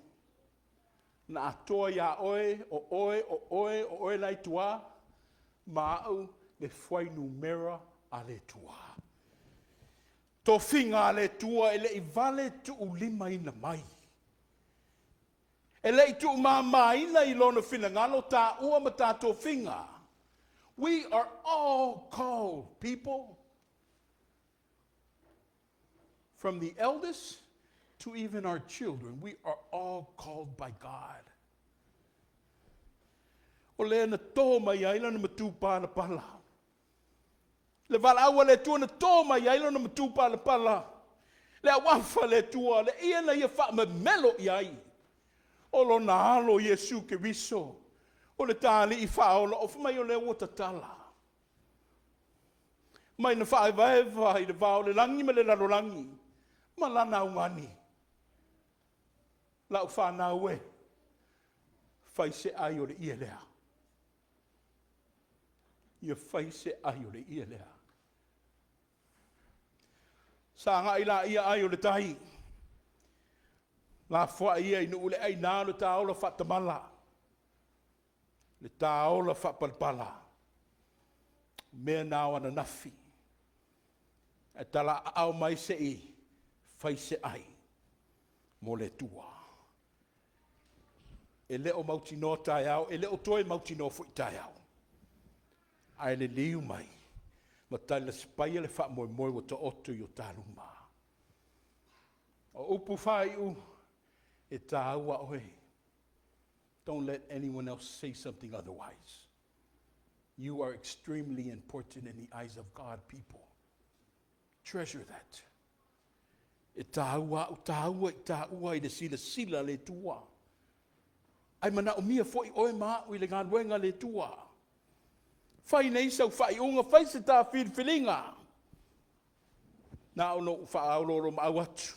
Na atoa iā oe, o oe, o oe, o oe la i tua, ma au le fuainumera a le Atua. Tofiga a le Atua e le i vale tuulimaina mai. E le i tuumāmāina i Lona finagalo tāua ma tā tofiga. We are all called people from the eldest to even our children. We are all called by God. O lea na tō mai ai lana matupalapala. Le valaau a le Atua na tō mai ai lona matupalapala. Le auafa a le Atua, le ia na ia faamemelo i ai. O lona alo Iesu Keriso, o le Tāli'i faaola, o mai o lea ua tatala. Mai na faaevaeva i le va o le lagi ma le lalolagi, ma lana augani. Lau fanau e, fai se ai o le ie lea. Ia fai se ai o le ie lea. Sa agai laia ai o le tai. Lafoai ia i nuu le aina le taola faatamala, le taola faapalapala. Mea na o ananafi. Ae talaaao mai se i fai se ai mo le Atua. E le o mautinoa taeao, e le o toe mautinoa foi taeao. Ae liliu mai ma talilasapaia le faamoemoe ua taoto i o ta luma. O upu faaiu, e tāua oe. Don't let anyone else say something otherwise. You are extremely important in the eyes of God, people. Treasure that. E tāua au tāua i tāua i le silasila a le Atua. Ai manaomia foi oe ma a'u i le galuega a le Atua. Fai nei sau faaiuga, fai se tā filifiliga. Na ona ou faaoloolomaau atu.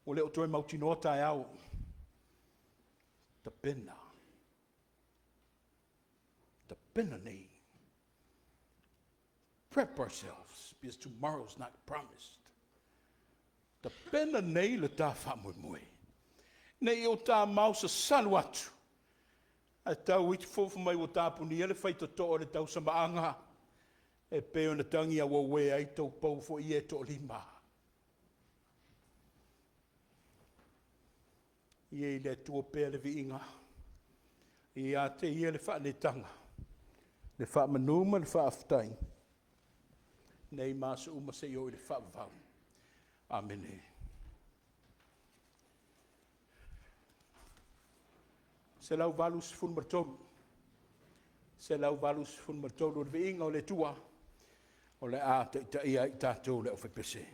Ua le o toe mautinoa taeao. Tapena. Tapena nei. Prep ourselves because tomorrow's not promised. Tapena nei le tā faamoemoe. Nei o tā maosasalu atu. Ae tau iti fofu mai ua tapunia le faitotoa o le tausamaaga e pei ona tagi a ua uē ai tou pou foi ia e toalima. Ia i le Atua pea le viiga, ia te ia le faaneetaga, le faamanu ma le faafetai, nei ma aso uma seia oo i le faavavau. Amene. 183. 183 o le viiga o le Atua, o le a taitaia ai i tatou le aufaipese.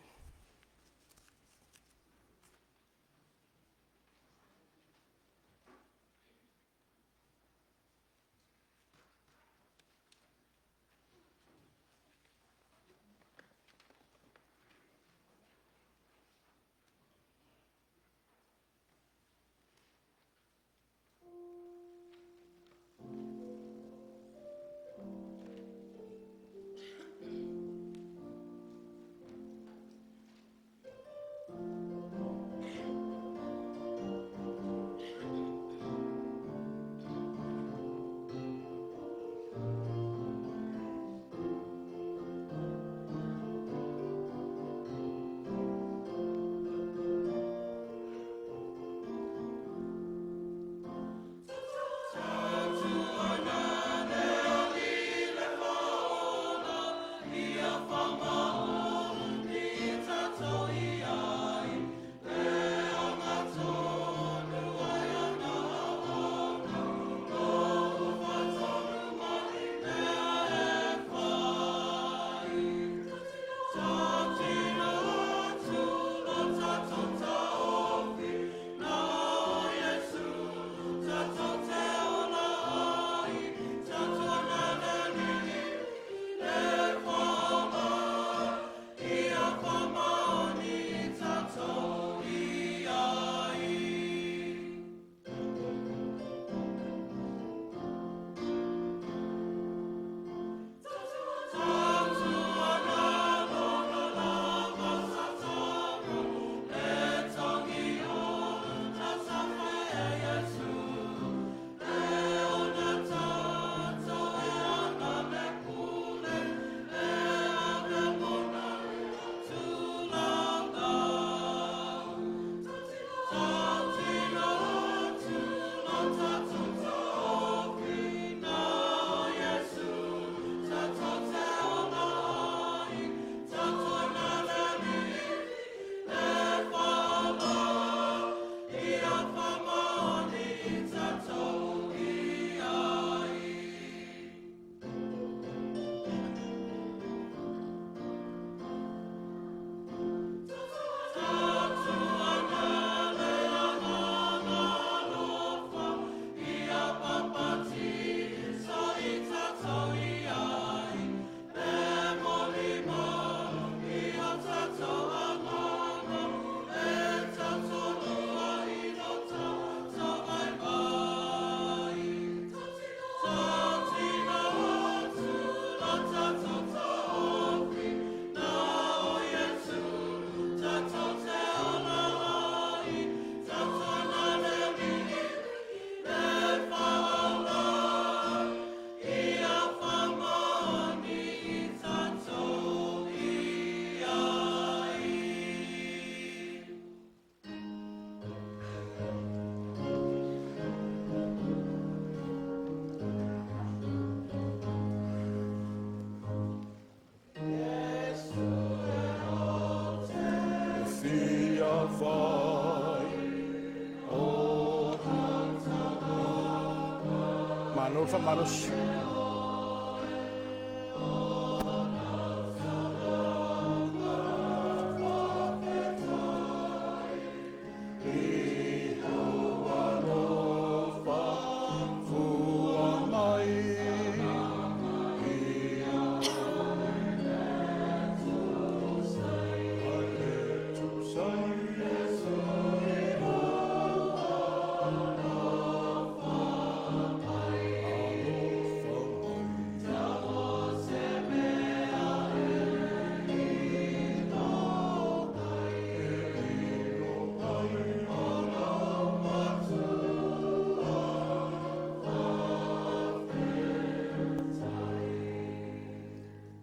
Malo le faamalosi.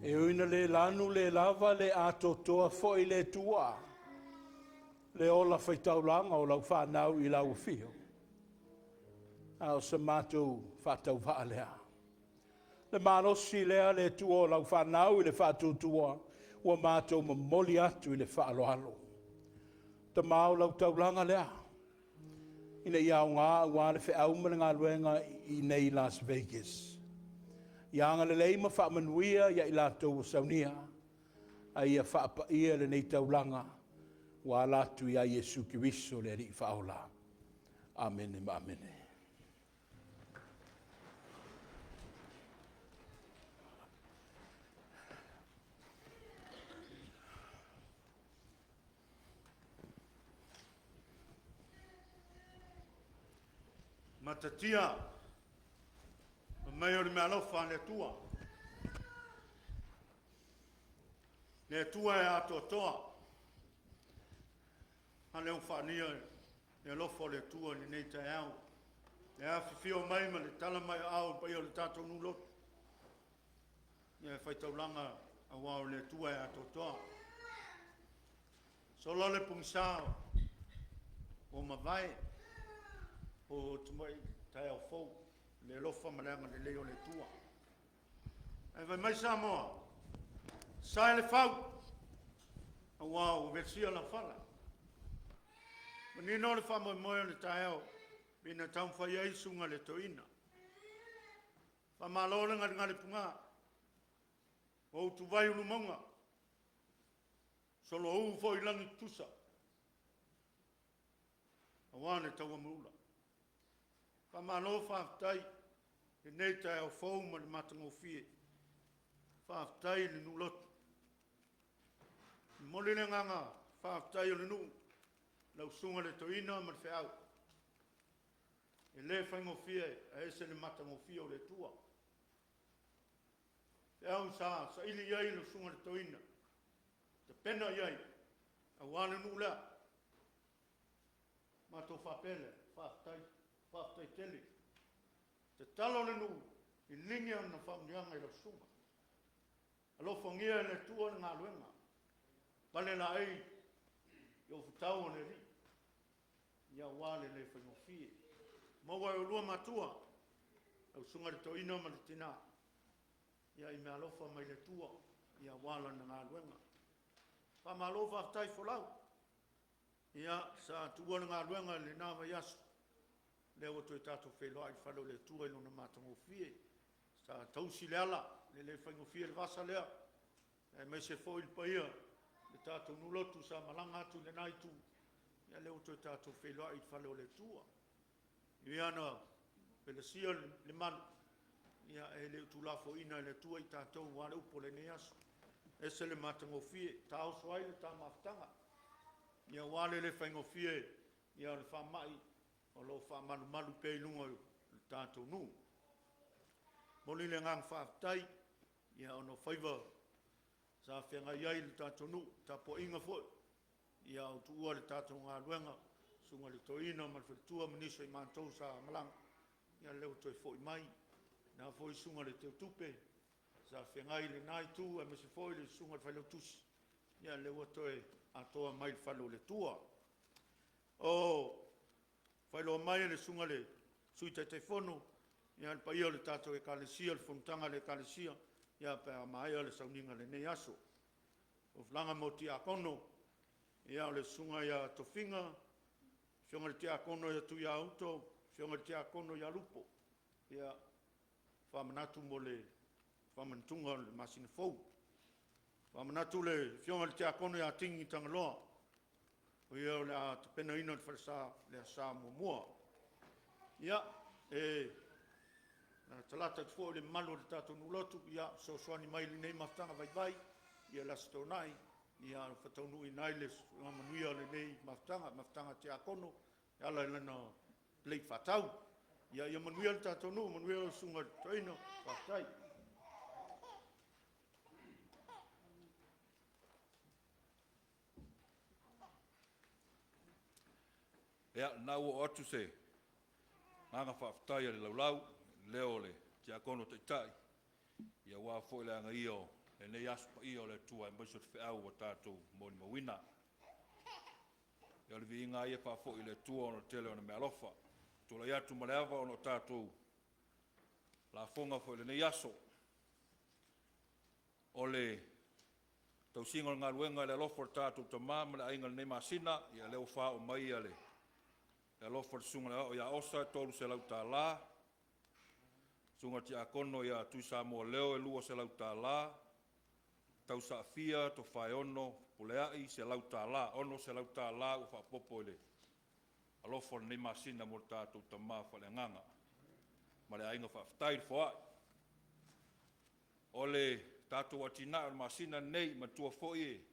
E ui ina le lanu le lava le atoatoa foi le Atua le ola faitaulaga o lau fanau i lau afio, a o se matou faatauvaa lea. Le malosi lea le Atua o lau fanau i le faatuatua ua matou momoli atu i le faaaloalo. Tama o lau taulaga lea, ina ia aoga aua le feau ma le galuega i inei i Las Vegas. Ia agalelei ma faamanuia ia i latou ua saunia, a ia faapaia lenei taulaga ua ala atu ia Iesu Keriso le Alii Faaola. Amene ma amene. Matatia, fai mai o le meaalofa a le Atua. Le Atua e atoatoa. lea ua faaalia le alofa o le Atua i lenei taeao, le afifio mai ma le tala mai o aao i le paia o le tatou nuu lotu, ia e faitaulaga aua o le Atua e atoatoa. Sola le pogisa ua mavae, po o tamai taeao fou, le alofa ma le agalelei o le Atua. Ae fai mai Samoa, sae le fau, aua ua vesia lau fala. Manino le faamoemoe o le taeao pei na taumafai ai susuga i le toeaina. Faamalo le galegale pugā, ua utuvai ulu mauga, soloū foi lagi tutusa, aua le tauameula. Faamalo faafetai lenei taeao fou ma le matagofie. Faafetai i le nuu lotu. E momoli le agaga faafetai o le nuu, lau susuga i le toeaina ma le feau. E le faigofie ae ese le matagofie o le Atua. Feau sa saili i ai lau susuga i le toeaina, tapena i ai, aua le nuu lea. Matou faapea lea, faafetai, faafetai tele. Tatalo le nuu, liligi ana faamanuiaga i lau susuga. Alofagia e le Atua le galuega, pale laei i ofutau o le Alii, ia aua le le faigofie. Maua e oulua matua, lau susuga i le toeaina ma le tina, ia i meaalofa mai le Atua, ia aua lana galuega. Faamalo faafetai folau. Ia, sa tuua le galuega i lena vaiaso, lea ua toe tatou feiloai i le fale o le Atua i lona matagofie. Sa tausi le ala, e le faigofie le vasa lea, aemaise foi le paia le tatou nuu lotu sa malaga atu i lena itu, ia lea ua toe tatou feiloai i le fale o le Atua. Ia na pelesia le malu, ia e le o tuulafoaiina e le Atua i tatou aua le upu o lenei aso. Ese le matagofie, taoso ai le ta mafutaga, ia aua le le faigofie ia o le faamai o lo o faamalumalu pea i luga o le tatou nuu. Momoli le agaga faafetai ia ona o faiva sa feagai ai le tatou nuu, tapuaiga foi ia o tuua le tatou galuega, susuga i le toeaina ma le faletua ma nisi o i matou sa malaga, ia lea ua toe foi mai. Lena foi susuga i le Teutupe sa feagai i lena itu aemaise foi le susuga i le Failautusi, ia lea ua toe atoa mai i le fale o le Atua. O faailoa mai e le susuga i le Sui Taitaifono ia le paia o le tatou Ekalesia, le fonotaga a le Ekalesia, ia pe a maea le sauniga i lenei aso. Folafolaga mo Tiakono, ia o le susuga ia Tofiga, afioga i le Tiakono ia Tuiauto, afioga i le Tiakono ia Lupo, ia faamanatu mo le faamanatuga o le masina fou. Faamanatu le afioga i le Tiakono ia Tini Tagaloa, o ia o le a tapenaina le falesa le Aso muamua. Ia, e latalata atu foi le mamalu o le tatou nuu lotu, ia fesoasoani mai i lenei mafutaga vaivai, ia le Aso Toonai, ia faataunuuina ai le manuia o lenei mafutaga, mafutaga Tiakono, e ala i lana plate faatau. Ia, ia manuia le tatou nuu, manuia lau susuga i le toeaina, faafetai. Ia, lena ua oo atu se agaga faafetai a le laulau, le leo o le Tiakono Taitai, ia aua foi le agaia o lenei aso paia o le Atua aemaise o le feau ua tatou molimauina. Ia o le viiga lava ia e faafoi i le Atua ona o le tele o ana meaalofa. Tulai atu ma le ava ona o tatou lafoga foi i lenei aso, o le tausiga o le galuega i le alofa o le tatou Tama ma le aiga i lenei masina, ia lea ua faaoo mai le alofa o le Susuga i le Aoao ia Osa e $300, Susuga i le Tiakono ia Tuisamoa Leo e $200, Tausaafia Tofaeono Fepuleai, $100, $600 ua faaopoopo i le alofa o lenei masina mo le tatou tama faaleagaga ma le aiga. Faafetai le foai. O le tatou atinae o le masina lenei, manatua foi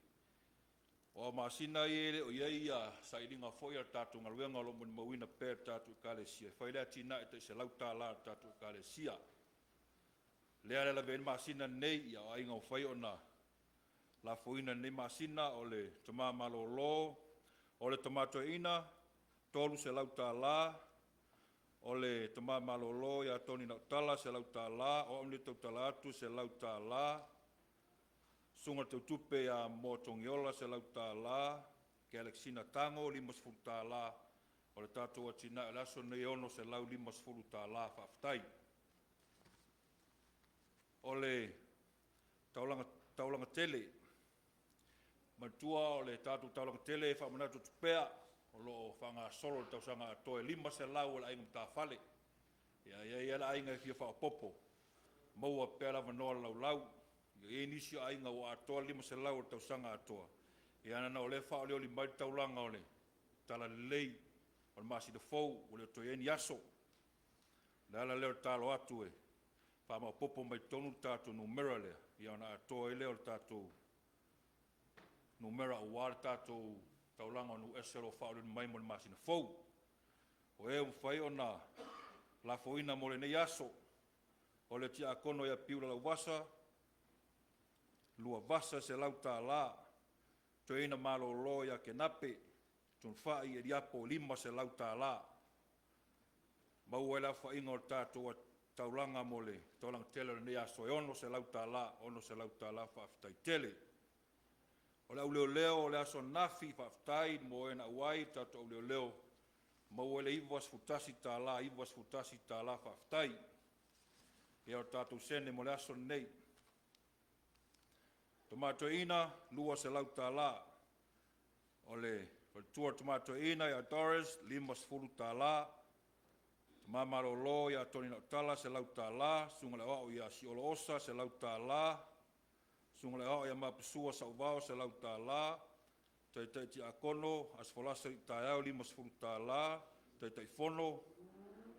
o ao masina ia e le o i ai sailiga foi a le tatou galuega o lo o molimauina pea e le tatou Ekalesia, e fai le atinae tai $100 a le tatou Ekalesia. Lea e lavea ai le masina lenei, ia o aiga ua mafai ona lafoina i lenei masina, o le tama malolo, o le Tama Toeaina, $300. O le Tama Malolo ia Tony Nautala, $100. O au nei e tautala atu, $100. Susuga i le Teutupe ia Moa Togiola, $100. Galaxina Tago, $50. O le tatou atinae o le aso lenei, e $650. Faafetai. O le taulaga, taulaga tele. Manatua o le tatou taulaga tele e faamanatu atu pea, o lo o faagasolo le tausaga atoa e 500 o le aiga matafale. Ia, e i ai lava le aiga e fia faaopoopo, maua pea le avanoa o le laulau. E i ai nisi o aiga ua atoa le 500 o le tausaga atoa, ia ona o lea e faaolioli mai le taulaga o le talalelei o le masina fou, ua le toe i ai ni aso. O le ala lea o le tatalo atu e faamaopoopo mai totonu le tatou numera lea, ia ona atoa ai lea o le tatou numera aua le tatou taulaga o nuu ese o lo o faaolioli mai mo le masina fou. O e ua mafai ona lafoina mo lenei aso, o le tiakono ia Piula Lauvasa, Luavasa $100. Toeaina malolo ia Kenape Tunufai Eliapo, $500. Maua ai le aofaiga o le tatou taulaga mo le taulaga tele o lenei aso e $600, $600. Faafetai tele. O le auleoleo o le aso ananafi, faafetai mo e na auai le tatou auleoleo, maua ai le $91, $91, faafetai. Ia, o le tatou sene mo le aso lenei. Tama Toeaina, $200. O le faletua o le Tama Toeaina ia Doris, $50. Tama malolo ia Tony Nautala, $100. Susuga i le Aoao ia Siolo Osa, $100. Susuga i le Aoao ia Mapusua Sauvao, $100. Taitai Tiakono Asofolasa Alitaeao, $50. Taitaifono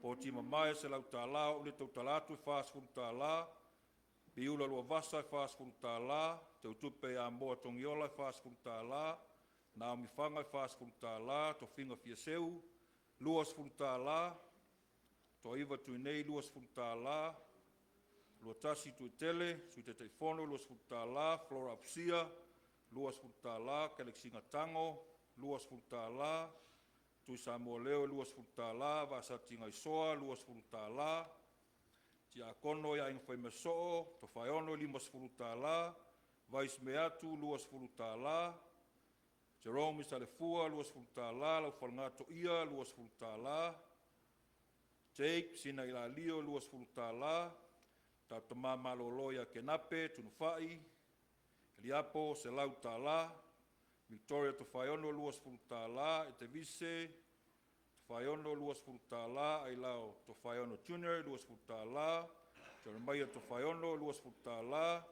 Poti Mamae, $100. O au lea e tautala atu, e $40. Piula Luavasa, e $40. Teutupe ia Moa Togiola, e $40. Naomi Faga, e $40. Tofiga Fiaseu, $20. Toaiva Tuinei, $20. Luatasi Tuitele, Sui Taitaifono, $20. Flora Afusia, $20. Keleksina Tago, $20. Tuisamoa Leo, $20. Vasati Gaisoa, $20. Tiakono ia Aiga Faimeasoo Tofaeono, $50. Vice Meatu, $20. Jerome Salefua, $20. Laufalega Toia, $20. Jake Sinailalio, $20. Tatou Tama malolo ia Kenape Tunufai Eliapo, $100. Victoria Tofaeono, $20. Etevise Tofaeono, $20. Ailao Tofaeono Jr, $20. Jeremaia Tofaeono, $20.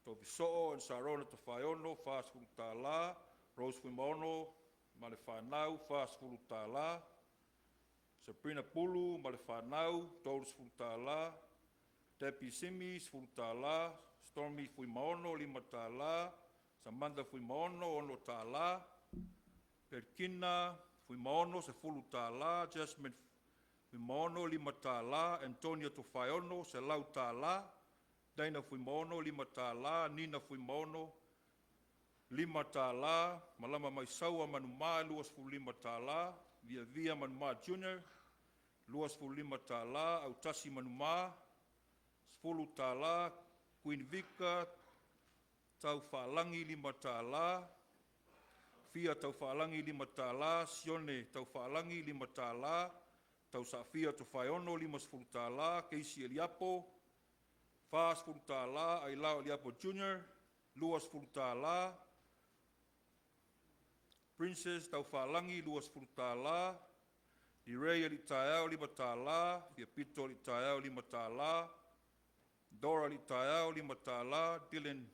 Tofi and Sarona Tofaeono, $40. Rose Fuimaono ma le fanau, $40. Sabrina Pulu ma le fanau, $30. Debbie Simi, $10. Stormy Fuimaono, $5. Samantha Fuimaono, $6. Perkina Fuimaono, $10. Jasmine Fuimaono, $5. Antonio Tofaeono, $100. Dina Fuimaono, $5. Nina Fuimaono, $5. Malama Maisaua Manuma, $25. Via Via Manuma Jr, $25. Autasi Manuma, $10. Queen Vika Taufaalagi, $5. Fia Taufaalagi, $5. Sione Taufaalagi, $5. Tausaafia Tofaeono, $50. Casey Eliapo, $40. Ailao Eliapo Jr, $20. Princess Taufaalagi, $20. Lirei Alitaeao, $5. Fiapito Alitaeao, $5. Dora Alitaeao, $5. Dylan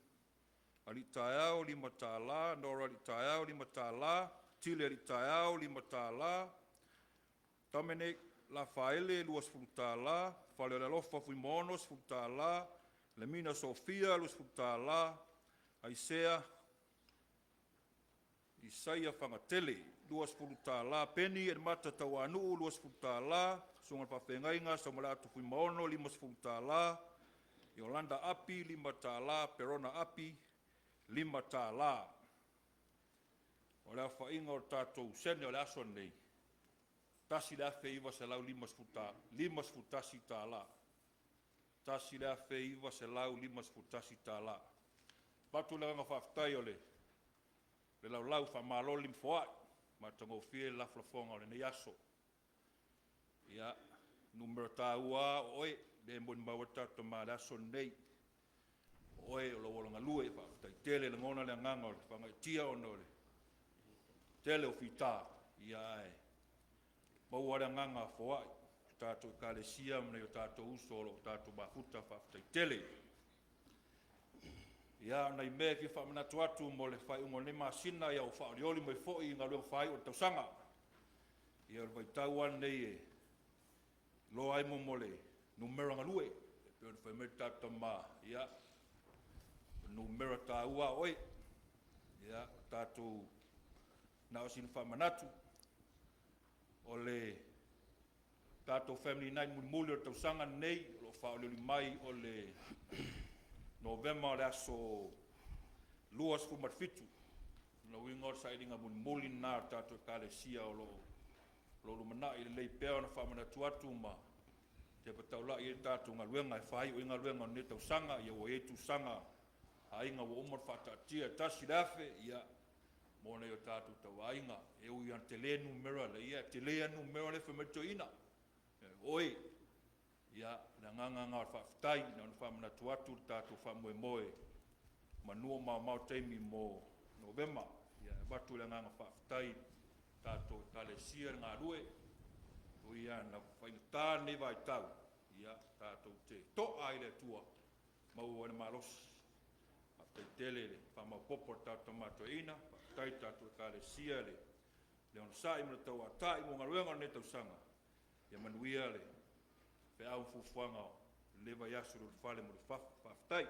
Alitaeao, $5. Nora Alitaeao, $5. Tile Alitaeao, $5. Dominic Lafaele, $20. Fale o le Alofa Fuimaono, $10. Lemina Sofia, $20. Aisea Isaia Fagatele, $20. Peni Edmata Tauanuu, $20. Susuga i le Faafeagaiga Saumalaatu Fuimaono, $50. Yolanda Api, $5. Perona Api, $5. O le aofaiga o tatou sene o le aso lenei, $1,951. $1,951. Avatu le agaga faafetai o le laulau, faamalo le limafoai, matagofie le lafolafoga o lenei aso. Ia, numera taua lava o oe lea e molimau ai le tatou Tama i le aso lenei, o oe o lou ola galue. Faafetai tele. E lagona le agaga o le faagaeetia ona o le tele o fita, ae maua lava le agaga foai i le tatou Ekalesia ma nai o tatou uso o lo o tatou mafuta. Faafetai tele. Ia, o nai mea e fia faamanatu atu mo le faaiuga o lenei masina, ia ua faaolioli mai foi galuega faaiu o le tausaga. Ia o le vaitau lava lenei e iloa ai mo le numera galue, e pei ona fai mai le tatou Tama, ia, o le numera taua lava o oe. Ia, o tatou, na o sina faamanatu, o le tatou Family Night mulimuli o le tausaga lenei, o lo o faaolioli mai o le Novema o le aso 27. O lona uiga o le sailiga mulimuli lena a le tatou Ekalesia o lo o lumanai. E lelei pea ona faamanatu atu ma tepa taulai i ai le tatou galuega e faaiu ai galuega o lenei tausaga. Ia ua i ai tusaga a aiga ua uma ona faataatia, e $1,000, ia, mo nai o tatou tauaiga. E ui lava ina tele numera ia, e tele lava numera lea e fai mai le toeaina, oe. Ia, o le agaga lena o le faafetai, na ona faamanatu atu le tatou faamoemoe, manu o maomao taimi mo Novema. Ia, e avatu le agaga faafetai i le tatou Ekalesia le galue, e ui lava ina faigata lenei vaitau, ia, tatou te to'a i le Atua, maua ai le malosi. Faafetai tele i le faamaopoopo a le tatou tama toeaina, faafetai i le tatou Ekalesia le onosai ma le tauatai mo galuega o lenei tausaga. Ia manuia le feau ma fuafuaga o lenei vaiaso i le ulufale mo le fafo. Faafetai.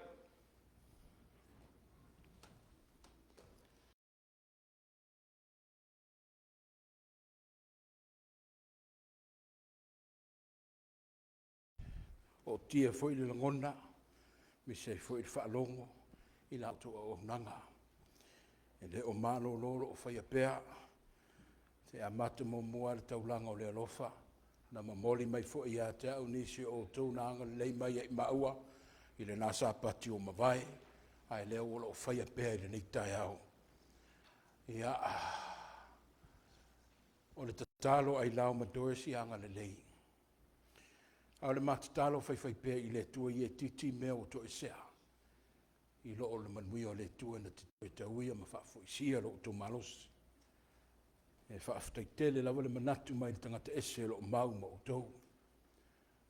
Ootia foi le lagona aemaise ai foi le faalogo i la outou auaunaga. E le o malolo lou faia pea, se i amata muamua lava i le taulaga o le alofa na momoli mai foi ia te au nisi o outou na agalelei mai ia i maua i lena Sapati ua mavae, a o lea o lo o faia pea i lenei taeao. Ia, o le tatalo ailao ma Doris ia agalelei. A o le ma tatalo faifaipea i le Atua ia itiiti mea ua toesea i lo le manuia o le Atua na te toe tauia ma faafoisia lo outou malosi. E faafetai tele lava le manatu mai le tagata ese o lo o mau ma outou.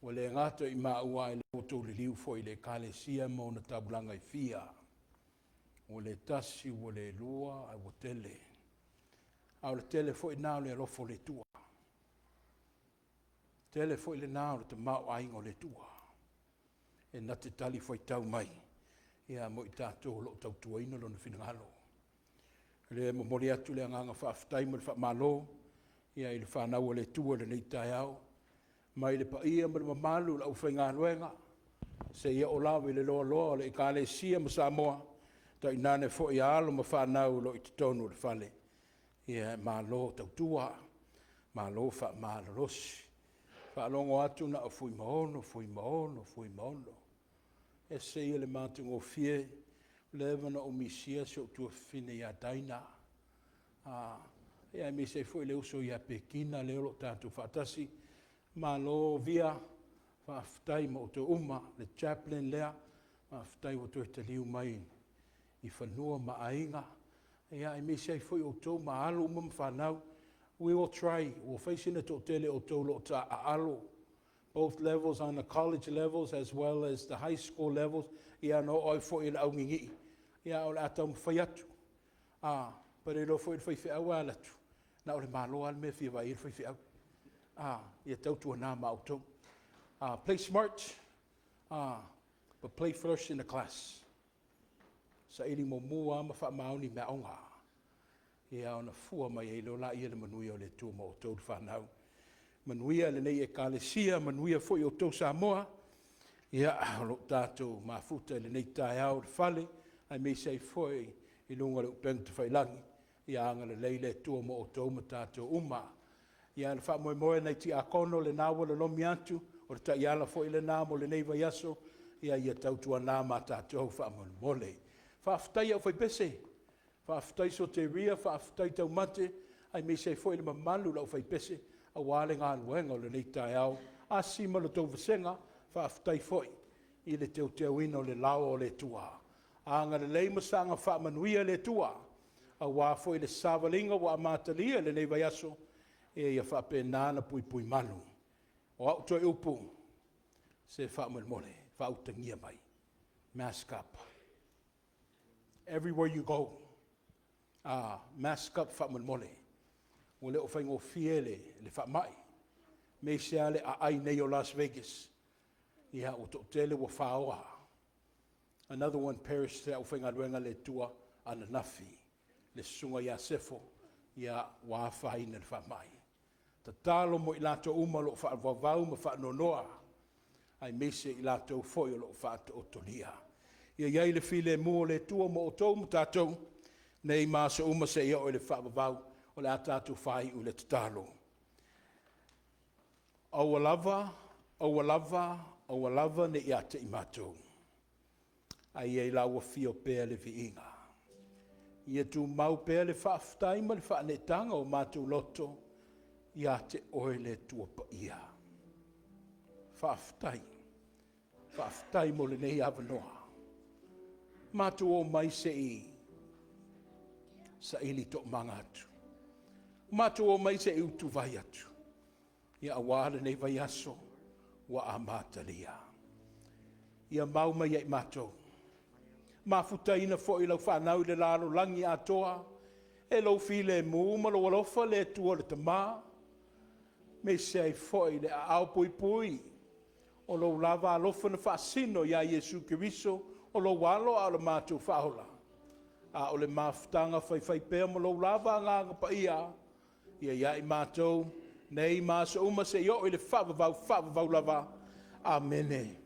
Ua le gata i maua ae ua outou liliu foi i le Ekalesia ma ona taulaga e fia. Ua le tasi ua le lua ae ua tele. A o le tele foi lena o le alofa o le Atua, tele foi lena o le tamaoaiga o le Atua e na te talifuaitau mai mo i tatou o lo o tautuaina Lona finagalo. O lea e momoli atu le agaga faafetai ma le faamalo i le fanau a le Atua i lenei taeao, mai le paia ma le mamalu o le aufaigaluega seia oo lava i le loaloa o le Ekalesia ma Samoa, tainane foi alo ma fanau o lo o i totonu o le fale. Ia malo tautua, malo faamalolosi. E faalogo atu na o Fuimaono, Fuimaono, Fuimaono. E ese ia o le matagofie. Ua leva ona ou misia si ou tuafafine ia Dyna, aemaise ai foi le uso ia Petina lea o lo o tatou faatasi. Malo Via, faafetai ma outou uma, le Chaplain lea, faafetai ua toe taliu mai i fanua ma aiga, aemaise ai foi outou ma alo uma ma fanau. We will try, ua fai sina toatele o outou o lo o taaalo, both levels on the college levels as well as the high school levels, ia na oo ai foi i le auninii, ae o le a taumafai atu. E le iloa foi le faifeau a alu atu, na o le Malo lava le mea e fia vaai i ai le faifeau. Ia tautuana ma outou, play smart but play first in the class. Saili muamua lava ma faamaoni i le aoga, ia ona fua mai ai loa lea o le manuia o le Atua ma outou le fanau. Manuia lenei Ekalesia, manuia foi outou Samoa o lo o tatou mafuta i lenei taeao i le fale, aemaise ai foi i luga o le upega tafailagi. Ia agalelei le Atua mo outou ma tatou uma. Ia, le faamoemoe nai tiakono lena ua lolomi atu, o le taiala foi lena mo lenei vaiaso, ia ia tautuana ma tatou faamolemole. Faafetai au faipese, faafetai Soteria, faafetai Taumate, aemaise ai foi le mamalu o le aufaipese aua le galuega o lenei taeao. Asi ma la outou vasega, faafetai foi i le teuteuina o le laoa o le Atua. Agalelei ma saga faamanuia le Atua aua foi le savaliga ua amatalia i lenei vaiaso, ia faapena ona puipuimalu. O au toe upu, se faamolemole, faautagia mai, mask up everywhere you go, mask up faamolemole. Ua le o faigofie le faamai, aemaise lava le aai nei o Las Vegas, ia ua toatele ua faoa. Another one perished, se aufaigaluega a le Atua ananafi, le susuga ia Sefo, ia ua afaina i le faamai. Tatalo mo i latou uma o lo o faavauvau ma faanoanoa, aemaise i latou foi o lo o faataotolia. Ia i ai le filemu o le Atua ma outou ma tatou, nei ma aso uma seia oo i le faavavau. O le a tatou faaiu i le tatalo. Aua lava, aua lava, aua lava ne i ia te i matou, a ia i lau afio pea le viiga. Ia tumau pea le faafetai ma le faaneetaga o matou loto ia te Oe le Atua Paia. Faafetai, faafetai mo lenei avanoa. Matou omai se i saili toamaga atu, matou omai se i utuvai atu, ia aua lenei vaiaso ua amatalia. Ia mau mai ia i matou, mafutaina foi lau fanau i le lalolagi atoa e lou filemu ma lou alofa le Atua le Tama, aemaise ai foi le aao puipui o lou lava alofa na faasino ia Iesu Keriso o lou Alo a o le matou Faaola, a o le mafutaga faifaipea ma lou lava Agaga Paia, ia i ai matou nei ma aso uma seia oo i le faavavau, faavavau lava. Amene.